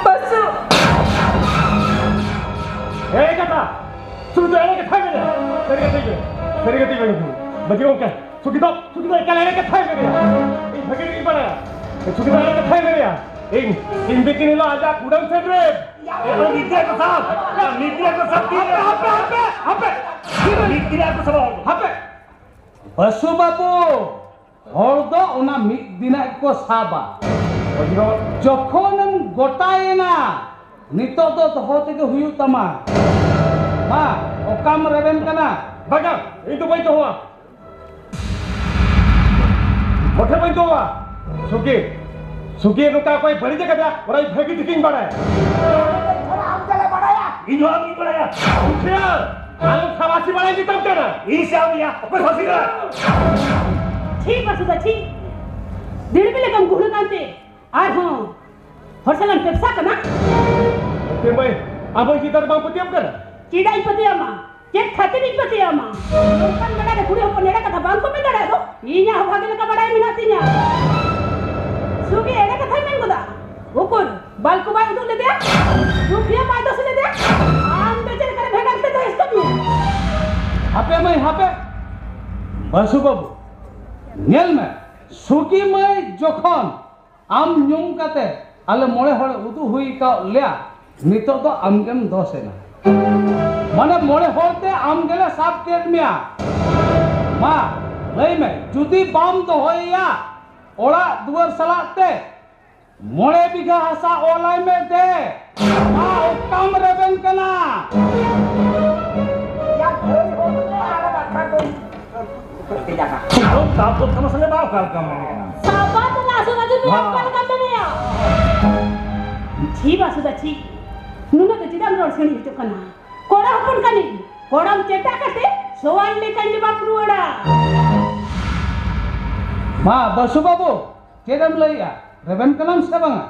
ᱵᱟᱹᱥᱩ᱾ ᱮᱲᱮ ᱠᱟᱛᱷᱟ᱾ ᱥᱩᱫᱷᱩ ᱮᱲᱮ ᱠᱟᱛᱷᱟᱭ ᱢᱮᱱᱟ᱾ ᱥᱟᱹᱨᱤ ᱠᱟᱛᱷᱟᱭ ᱢᱮᱱᱟ᱾ ᱥᱟᱹᱨᱤ ᱠᱟᱛᱷᱟᱭ ᱢᱮᱱᱟ᱾ ᱵᱟᱹᱡᱤ ᱜᱚᱢᱠᱮ, ᱥᱩᱠᱤ ᱫᱚ, ᱥᱩᱠᱤ ᱫᱚ ᱮᱠᱟᱞ ᱮᱲᱮ ᱠᱟᱛᱷᱟᱭ ᱢᱮᱱᱟ᱾ ᱤᱧ ᱵᱷᱟᱹᱜᱤ ᱜᱤᱧ ᱵᱟᱲᱟᱭᱟ᱾ ᱥᱩᱠᱤ ᱫᱚ ᱮᱲᱮ ᱠᱟᱛᱷᱟᱭ ᱢᱮᱱᱟ᱾ ᱤᱧ, ᱤᱧ ᱵᱤᱠᱤᱱ ᱦᱤᱞᱳᱜ ᱟᱡᱟᱜ ᱠᱩᱰᱟᱹᱢ ᱥᱮᱫ ᱨᱮ᱾ ᱮ, ᱢᱤᱫ ᱜᱮ ᱠᱚ ᱥᱟᱵ᱾ ᱢᱤᱫ ᱜᱮ ᱠᱚ ᱥᱟᱵ᱾ ᱦᱟᱯᱮ, ᱦᱟᱯᱮ, ᱦᱟᱯᱮ, ᱦᱟᱯᱮ᱾ ᱢᱤᱫ ᱜᱮ ᱠᱚ ᱥᱟᱵ᱾ ᱦᱟᱯᱮ᱾ ᱵᱟᱹᱥᱩ ᱵᱟᱹᱵᱩ, ᱦᱚᱲ ᱫᱚ ᱚᱱᱟ ᱢᱤᱫ ᱫᱤᱱᱟᱜ ᱜᱮᱠᱚ ᱥᱟᱵᱟ᱾ ᱡᱚᱠᱷᱚᱱᱮᱢ ᱜᱚᱴᱟᱭᱮᱱᱟ, ᱱᱤᱛᱚᱜ ᱫᱚ ᱫᱚᱦᱚ ᱛᱮᱜᱮ ᱦᱩᱭᱩᱜ ᱛᱟᱢᱟ᱾ ᱢᱟ, ᱚᱠᱟᱢ ᱨᱮᱵᱮᱱ ᱠᱟᱱᱟ? ᱵᱟᱝᱟ, ᱤᱧ ᱫᱚ ᱵᱟᱹᱧ ᱫᱚᱦᱚᱣᱟ᱾ ᱢᱚᱴᱷᱮ ᱵᱟᱹᱧ ᱫᱚᱦᱚᱣᱟ᱾ ᱥᱩᱜᱤ, ᱥᱩᱜᱤ ᱱᱚᱝᱠᱟ ᱚᱠᱚᱭ ᱵᱟᱹᱲᱤᱡ ᱟᱠᱟᱫᱟ, ᱚᱱᱟ ᱤᱧ ᱵᱷᱟᱹᱜᱤ ᱴᱷᱤᱠᱤᱧ ᱵᱟᱲᱟᱭᱟ᱾ ᱟᱢ ᱪᱮᱫ ᱮᱢ ᱵᱟᱲᱟᱭᱟ? ᱤᱧ ᱦᱚᱸ ᱟᱢᱤᱧ ᱵᱟᱲᱟᱭᱟ᱾ ᱢᱩᱠᱷᱤᱭᱟᱹ! ᱟᱞᱚᱢ ᱥᱟᱵᱟᱥᱤ ᱵᱟᱲᱟᱭ ᱢᱮᱛᱟᱢ ᱠᱟᱱᱟ᱾ ᱤᱧ ᱥᱟᱵ ᱢᱮᱭᱟ? ᱚᱠᱚᱭ ᱥᱟᱵ ᱢᱮᱭᱟ? ᱪᱷᱤ ᱵᱟᱥᱩᱫᱟ, ᱪᱷᱤ᱾ ᱫᱤᱲᱵᱤ ᱞᱮᱠᱟᱢ ᱜᱩᱦᱞᱟᱹ ᱠᱟᱱᱛᱮ ᱟᱨᱦᱚᱸ ᱦᱚᱲ ᱥᱟᱞᱟᱜ ᱵᱮᱵᱽᱥᱟ ᱠᱟᱱᱟ? ᱮ ᱢᱟᱹᱭ, ᱟᱢ ᱦᱚᱸ ᱪᱮᱛᱟᱱ ᱨᱮ ᱵᱟᱢ ᱯᱟᱹᱛᱭᱟᱹᱣ ᱠᱟᱱᱟ? ᱪᱮᱫᱟᱜ ᱤᱧ ᱯᱟᱹᱛᱭᱟᱹᱣ ᱟᱢᱟ? ᱪᱮᱫ ᱠᱷᱟᱹᱛᱤᱨ ᱤᱧ ᱯᱟᱹᱛᱭᱟᱹᱣ ᱟᱢᱟ? ᱱᱚᱝᱠᱟᱱ ᱵᱮᱲᱟ ᱨᱮ ᱠᱩᱲᱤ ᱦᱚᱯᱚᱱ ᱮᱲᱮ ᱠᱟᱛᱷᱟ ᱵᱟᱝ ᱠᱚ ᱢᱮᱱ ᱫᱟᱲᱮᱭᱟᱜᱼᱟ ᱫᱚ? ᱤᱧᱟᱜ ᱦᱚᱸ ᱵᱷᱟᱜᱮ ᱞᱮᱠᱟ ᱵᱟᱲᱟᱭ ᱢᱮᱱᱟᱜ ᱛᱤᱧᱟ᱾ ᱥᱩᱜᱮ ᱮᱲᱮ ᱠᱟᱛᱷᱟᱭ ᱢᱮᱱ ᱜᱚᱫᱟ᱾ ᱩᱠᱩᱨ, ᱵᱟᱞᱠᱚ ᱵᱟᱭ ᱩᱫᱩᱜ ᱞᱮᱫᱮᱭᱟ? ᱨᱩᱠᱷᱤᱭᱟᱹ ᱵᱟᱭ ᱫᱳᱥ ᱞᱮᱫᱮᱭᱟ? ᱟᱢ ᱫᱚ ᱪᱮᱫ ᱞᱮᱠᱟᱨᱮ ᱵᱷᱮᱜᱟᱨ ᱛᱮ ᱫᱚᱦᱚ ᱤᱥᱠᱩᱞ ᱢᱮ? ᱦᱟᱯᱮ ᱢᱟᱹᱭ, ᱦᱟᱯᱮ᱾ ᱵᱟᱥᱩ ᱵᱟᱹᱵᱩ, ᱧᱮᱞ ᱢᱮ, ᱥᱩᱜᱤ ᱢᱟᱹᱭ ᱡᱚᱠᱷᱚᱱ ᱟᱢ ᱧᱩᱢ ᱠᱟᱛᱮ ᱟᱞᱮ ᱢᱚᱬᱮ ᱦᱚᱲ ᱩᱫᱩᱜ ᱦᱩᱭ ᱟᱠᱟᱫ ᱞᱮᱭᱟ, ᱱᱤᱛᱚᱜ ᱫᱚ ᱟᱢ ᱜᱮᱢ ᱫᱳᱥ ᱮᱱᱟ᱾ ᱢᱟᱱᱮ ᱢᱚᱬᱮ ᱦᱚᱲ ᱛᱮ ᱟᱢ ᱜᱮᱞᱮ ᱥᱟᱵ ᱠᱮᱫ ᱢᱮᱭᱟ᱾ ᱢᱟ ᱞᱟᱹᱭ ᱢᱮ, ᱡᱩᱫᱤ ᱵᱟᱢ ᱫᱚᱦᱚᱭᱮᱭᱟ ᱚᱲᱟᱜ ᱫᱩᱣᱟᱹᱨ ᱥᱟᱞᱟᱜ ᱛᱮ, ᱢᱚᱬᱮ ᱵᱤᱜᱷᱟᱹ ᱦᱟᱥᱟ ᱚᱞᱟᱭ ᱢᱮ ᱫᱮ᱾ ᱢᱟ ᱚᱠᱟᱢ ᱨᱮᱵᱮᱱ ᱠᱟᱱᱟ? ᱥᱟᱵᱟ ᱛᱚᱞᱟ ᱥᱚᱸᱜᱮ ᱵᱟᱝ ᱚᱠᱟ ᱞᱮᱠᱟᱢ ᱢᱮᱱᱮᱫ ᱠᱟᱱᱟ? ᱥᱟᱵᱟ ᱛᱚᱞᱟ ᱥᱚᱸᱜᱮ ᱡᱩᱫᱤ ᱦᱮᱸ᱾ ᱚᱠᱟ ᱞᱮᱠᱟᱢ ᱢᱮᱱᱮᱫᱼᱟ? ᱪᱷᱤ ᱵᱟᱥᱩᱫᱟ, ᱪᱷᱤ᱾ ᱱᱩᱱᱟᱹᱜ ᱫᱚ ᱪᱮᱫᱟᱜ ᱮᱢ ᱨᱚᱲ ᱥᱟᱺᱰᱤ ᱦᱚᱪᱚᱜ ᱠᱟᱱᱟ? ᱠᱚᱲᱟ ᱦᱚᱯᱚᱱ ᱠᱟᱹᱱᱟᱹᱧ᱾ ᱠᱚᱲᱟᱢ ᱪᱮᱴᱟ ᱠᱟᱛᱮ ᱥᱚᱣᱟᱞ ᱞᱮᱠᱟᱧ ᱡᱚᱵᱟᱵ ᱨᱩᱣᱟᱹᱲᱟ᱾ ᱢᱟ, ᱵᱟᱥᱩ ᱵᱟᱹᱵᱩ, ᱪᱮᱫ ᱮᱢ ᱞᱟᱹᱭᱮᱜᱼᱟ? ᱨᱮᱵᱮᱱ ᱠᱟᱱᱟᱢ ᱥᱮ ᱵᱟᱝᱟ?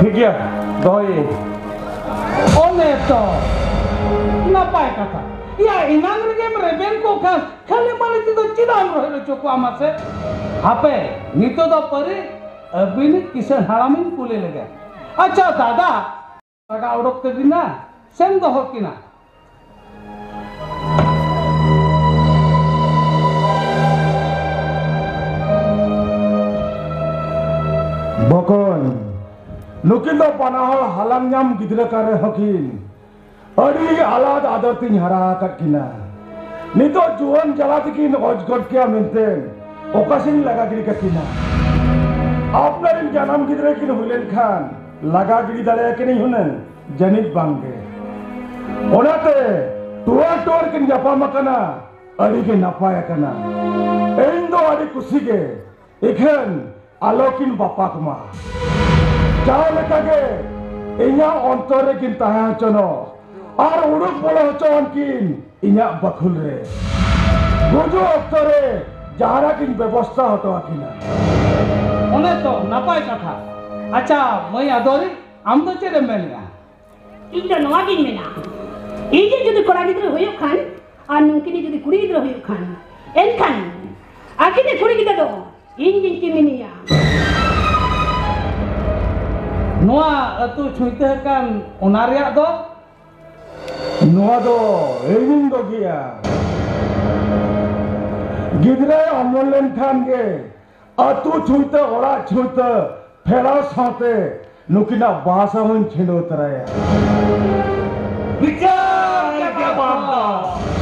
ᱴᱷᱤᱠ ᱜᱮᱭᱟ, ᱫᱚᱦᱚᱭᱟᱹᱧ᱾ ᱚᱱᱮ ᱛᱚ, ᱱᱟᱯᱟᱭ ᱠᱟᱛᱷᱟ᱾ ᱭᱟ, ᱮᱱᱟᱝ ᱨᱮᱜᱮᱢ ᱨᱮᱵᱮᱱ ᱠᱚ ᱠᱷᱟᱱ, ᱠᱷᱟᱹᱞᱤ ᱢᱟᱹᱞᱤ ᱛᱮᱫᱚ ᱪᱮᱫᱟᱜ ᱮᱢ ᱨᱚᱦᱮᱫ ᱦᱚᱪᱚ ᱠᱚᱣᱟ ᱢᱟᱥᱮ? ᱦᱟᱯᱮ, ᱱᱤᱛᱚᱜ ᱫᱚ ᱯᱟᱹᱨᱤ ᱟᱹᱵᱤᱱᱤᱡ ᱠᱤᱥᱟᱹᱬ ᱦᱟᱲᱟᱢᱤᱧ ᱠᱩᱞᱤ ᱞᱮᱜᱮ᱾ ᱟᱪᱪᱷᱟ ᱫᱟᱫᱟ, ᱞᱟᱜᱟ ᱚᱰᱚᱠ ᱠᱟᱹᱠᱤᱱᱟ ᱥᱮᱢ ᱫᱚᱦᱚ ᱠᱤᱱᱟ? ᱵᱚᱠᱚᱧ, ᱱᱩᱠᱤᱱ ᱫᱚ ᱵᱟᱱᱟ ᱦᱚᱲ ᱦᱟᱞᱟᱝ ᱧᱟᱢ ᱜᱤᱫᱽᱨᱟᱹ ᱠᱟᱱ ᱨᱮᱦᱚᱸ ᱠᱤᱱ ᱟᱹᱰᱤ ᱟᱞᱟᱫ ᱟᱫᱚᱨ ᱛᱤᱧ ᱦᱟᱨᱟ ᱟᱠᱟᱫ ᱠᱤᱱᱟ᱾ ᱱᱤᱛᱚᱜ ᱡᱩᱣᱟᱹᱱ ᱡᱟᱞᱟ ᱛᱮᱠᱤᱱ ᱚᱡᱽ ᱜᱚᱫ ᱠᱮᱭᱟ ᱢᱮᱱᱛᱮ ᱚᱠᱟ ᱥᱮᱫ ᱤᱧ ᱞᱟᱜᱟ ᱜᱤᱰᱤ ᱠᱟᱠᱤᱱᱟ? ᱟᱯᱱᱟᱨᱤᱧ ᱡᱟᱱᱟᱢ ᱜᱤᱫᱽᱨᱟᱹ ᱠᱤᱱ ᱦᱩᱭ ᱞᱮᱱᱠᱷᱟᱱ ᱞᱟᱜᱟ ᱜᱤᱰᱤ ᱫᱟᱲᱮᱭᱟᱠᱤᱱᱟᱹᱧ ᱦᱩᱱᱟᱹᱝ? ᱡᱟᱹᱱᱤᱡ ᱵᱟᱝᱜᱮ᱾ ᱚᱱᱟᱛᱮ ᱴᱩᱣᱟᱹᱨ ᱴᱩᱣᱟᱹᱨ ᱠᱤᱱ ᱧᱟᱯᱟᱢ ᱟᱠᱟᱱᱟ, ᱟᱹᱰᱤ ᱜᱮ ᱱᱟᱯᱟᱭ ᱟᱠᱟᱱᱟ᱾ ᱤᱧ ᱫᱚ ᱟᱹᱰᱤ ᱠᱩᱥᱤ ᱜᱮ᱾ ᱤᱠᱷᱟᱹᱱ ᱟᱞᱚᱠᱤᱱ ᱵᱟᱯᱟᱜ ᱢᱟ᱾ ᱡᱟᱦᱟᱸ ᱞᱮᱠᱟ ᱜᱮ ᱤᱧᱟᱹᱜ ᱚᱱᱛᱚᱨ ᱨᱮᱠᱤᱱ ᱛᱟᱦᱮᱸ ᱦᱚᱪᱚᱱᱚᱜ, ᱟᱨ ᱩᱰᱩᱠ ᱵᱚᱞᱚ ᱦᱚᱪᱚᱣᱟᱱ ᱠᱤᱱ ᱤᱧᱟᱜ ᱵᱟᱠᱷᱩᱞ ᱨᱮ᱾ ᱜᱩᱡᱩᱜ ᱚᱠᱛᱚ ᱨᱮ ᱡᱟᱦᱟᱱᱟᱜ ᱜᱤᱧ ᱵᱮᱵᱚᱥᱛᱷᱟ ᱦᱚᱴᱚ ᱟᱹᱠᱤᱱᱟ᱾ ᱚᱱᱮ ᱛᱚ ᱱᱟᱯᱟᱭ ᱠᱟᱛᱷᱟ᱾ ᱟᱪᱪᱷᱟ ᱢᱟᱹᱭ ᱟᱫᱚᱨᱤ, ᱟᱢ ᱫᱚ ᱪᱮᱫ ᱮᱢ ᱢᱮᱱᱮᱜᱼᱟ? ᱤᱧ ᱫᱚ ᱱᱚᱣᱟ ᱜᱤᱧ ᱢᱮᱱᱟ, ᱤᱧ ᱡᱩᱫᱤ ᱠᱚᱲᱟ ᱜᱤᱫᱽᱨᱟᱹ ᱦᱩᱭᱩᱜ ᱠᱷᱟᱱ ᱟᱨ ᱱᱩᱝᱠᱤᱱ ᱡᱩᱫᱤ ᱠᱩᱲᱤ ᱜᱤᱫᱽᱨᱟᱹ ᱦᱩᱭᱩᱜ ᱠᱷᱟᱱ, ᱮᱱᱠᱷᱟᱱ ᱟᱹᱠᱤᱱᱤᱡ ᱠᱩᱲᱤ ᱜᱤᱫᱽᱨᱟᱹ ᱫᱚ ᱤᱧ ᱜᱤᱧ ᱠᱤᱢᱤᱱᱮᱭᱟ᱾ ᱱᱚᱣᱟ ᱟᱹᱛᱩ ᱪᱷᱩᱸᱭᱛᱟᱹ ᱟᱠᱟᱱ ᱚᱱᱟ ᱨᱮᱭᱟᱜ ᱫᱚ? ᱱᱚᱣᱟ ᱫᱚ ᱤᱧᱤᱧ ᱵᱟᱹᱜᱤᱭᱟ᱾ ᱜᱤᱫᱽᱨᱟᱹᱭ ᱚᱢᱚᱱ ᱞᱮᱱᱠᱷᱟᱱ ᱜᱮ ᱟᱹᱛᱩ ᱪᱷᱩᱸᱭᱛᱟᱹ, ᱚᱲᱟᱜ ᱪᱷᱩᱸᱭᱛᱟᱹ ᱯᱷᱮᱨᱟᱣ ᱥᱟᱶᱛᱮ ᱱᱩᱠᱤᱱᱟᱜ ᱵᱟᱥᱟ ᱦᱚᱸᱧ ᱪᱷᱤᱸᱰᱟᱹᱣ ᱛᱚᱨᱟᱭᱟ᱾ ᱵᱤᱪᱟᱹᱨ ᱜᱮ ᱵᱟᱝ ᱫᱚ᱾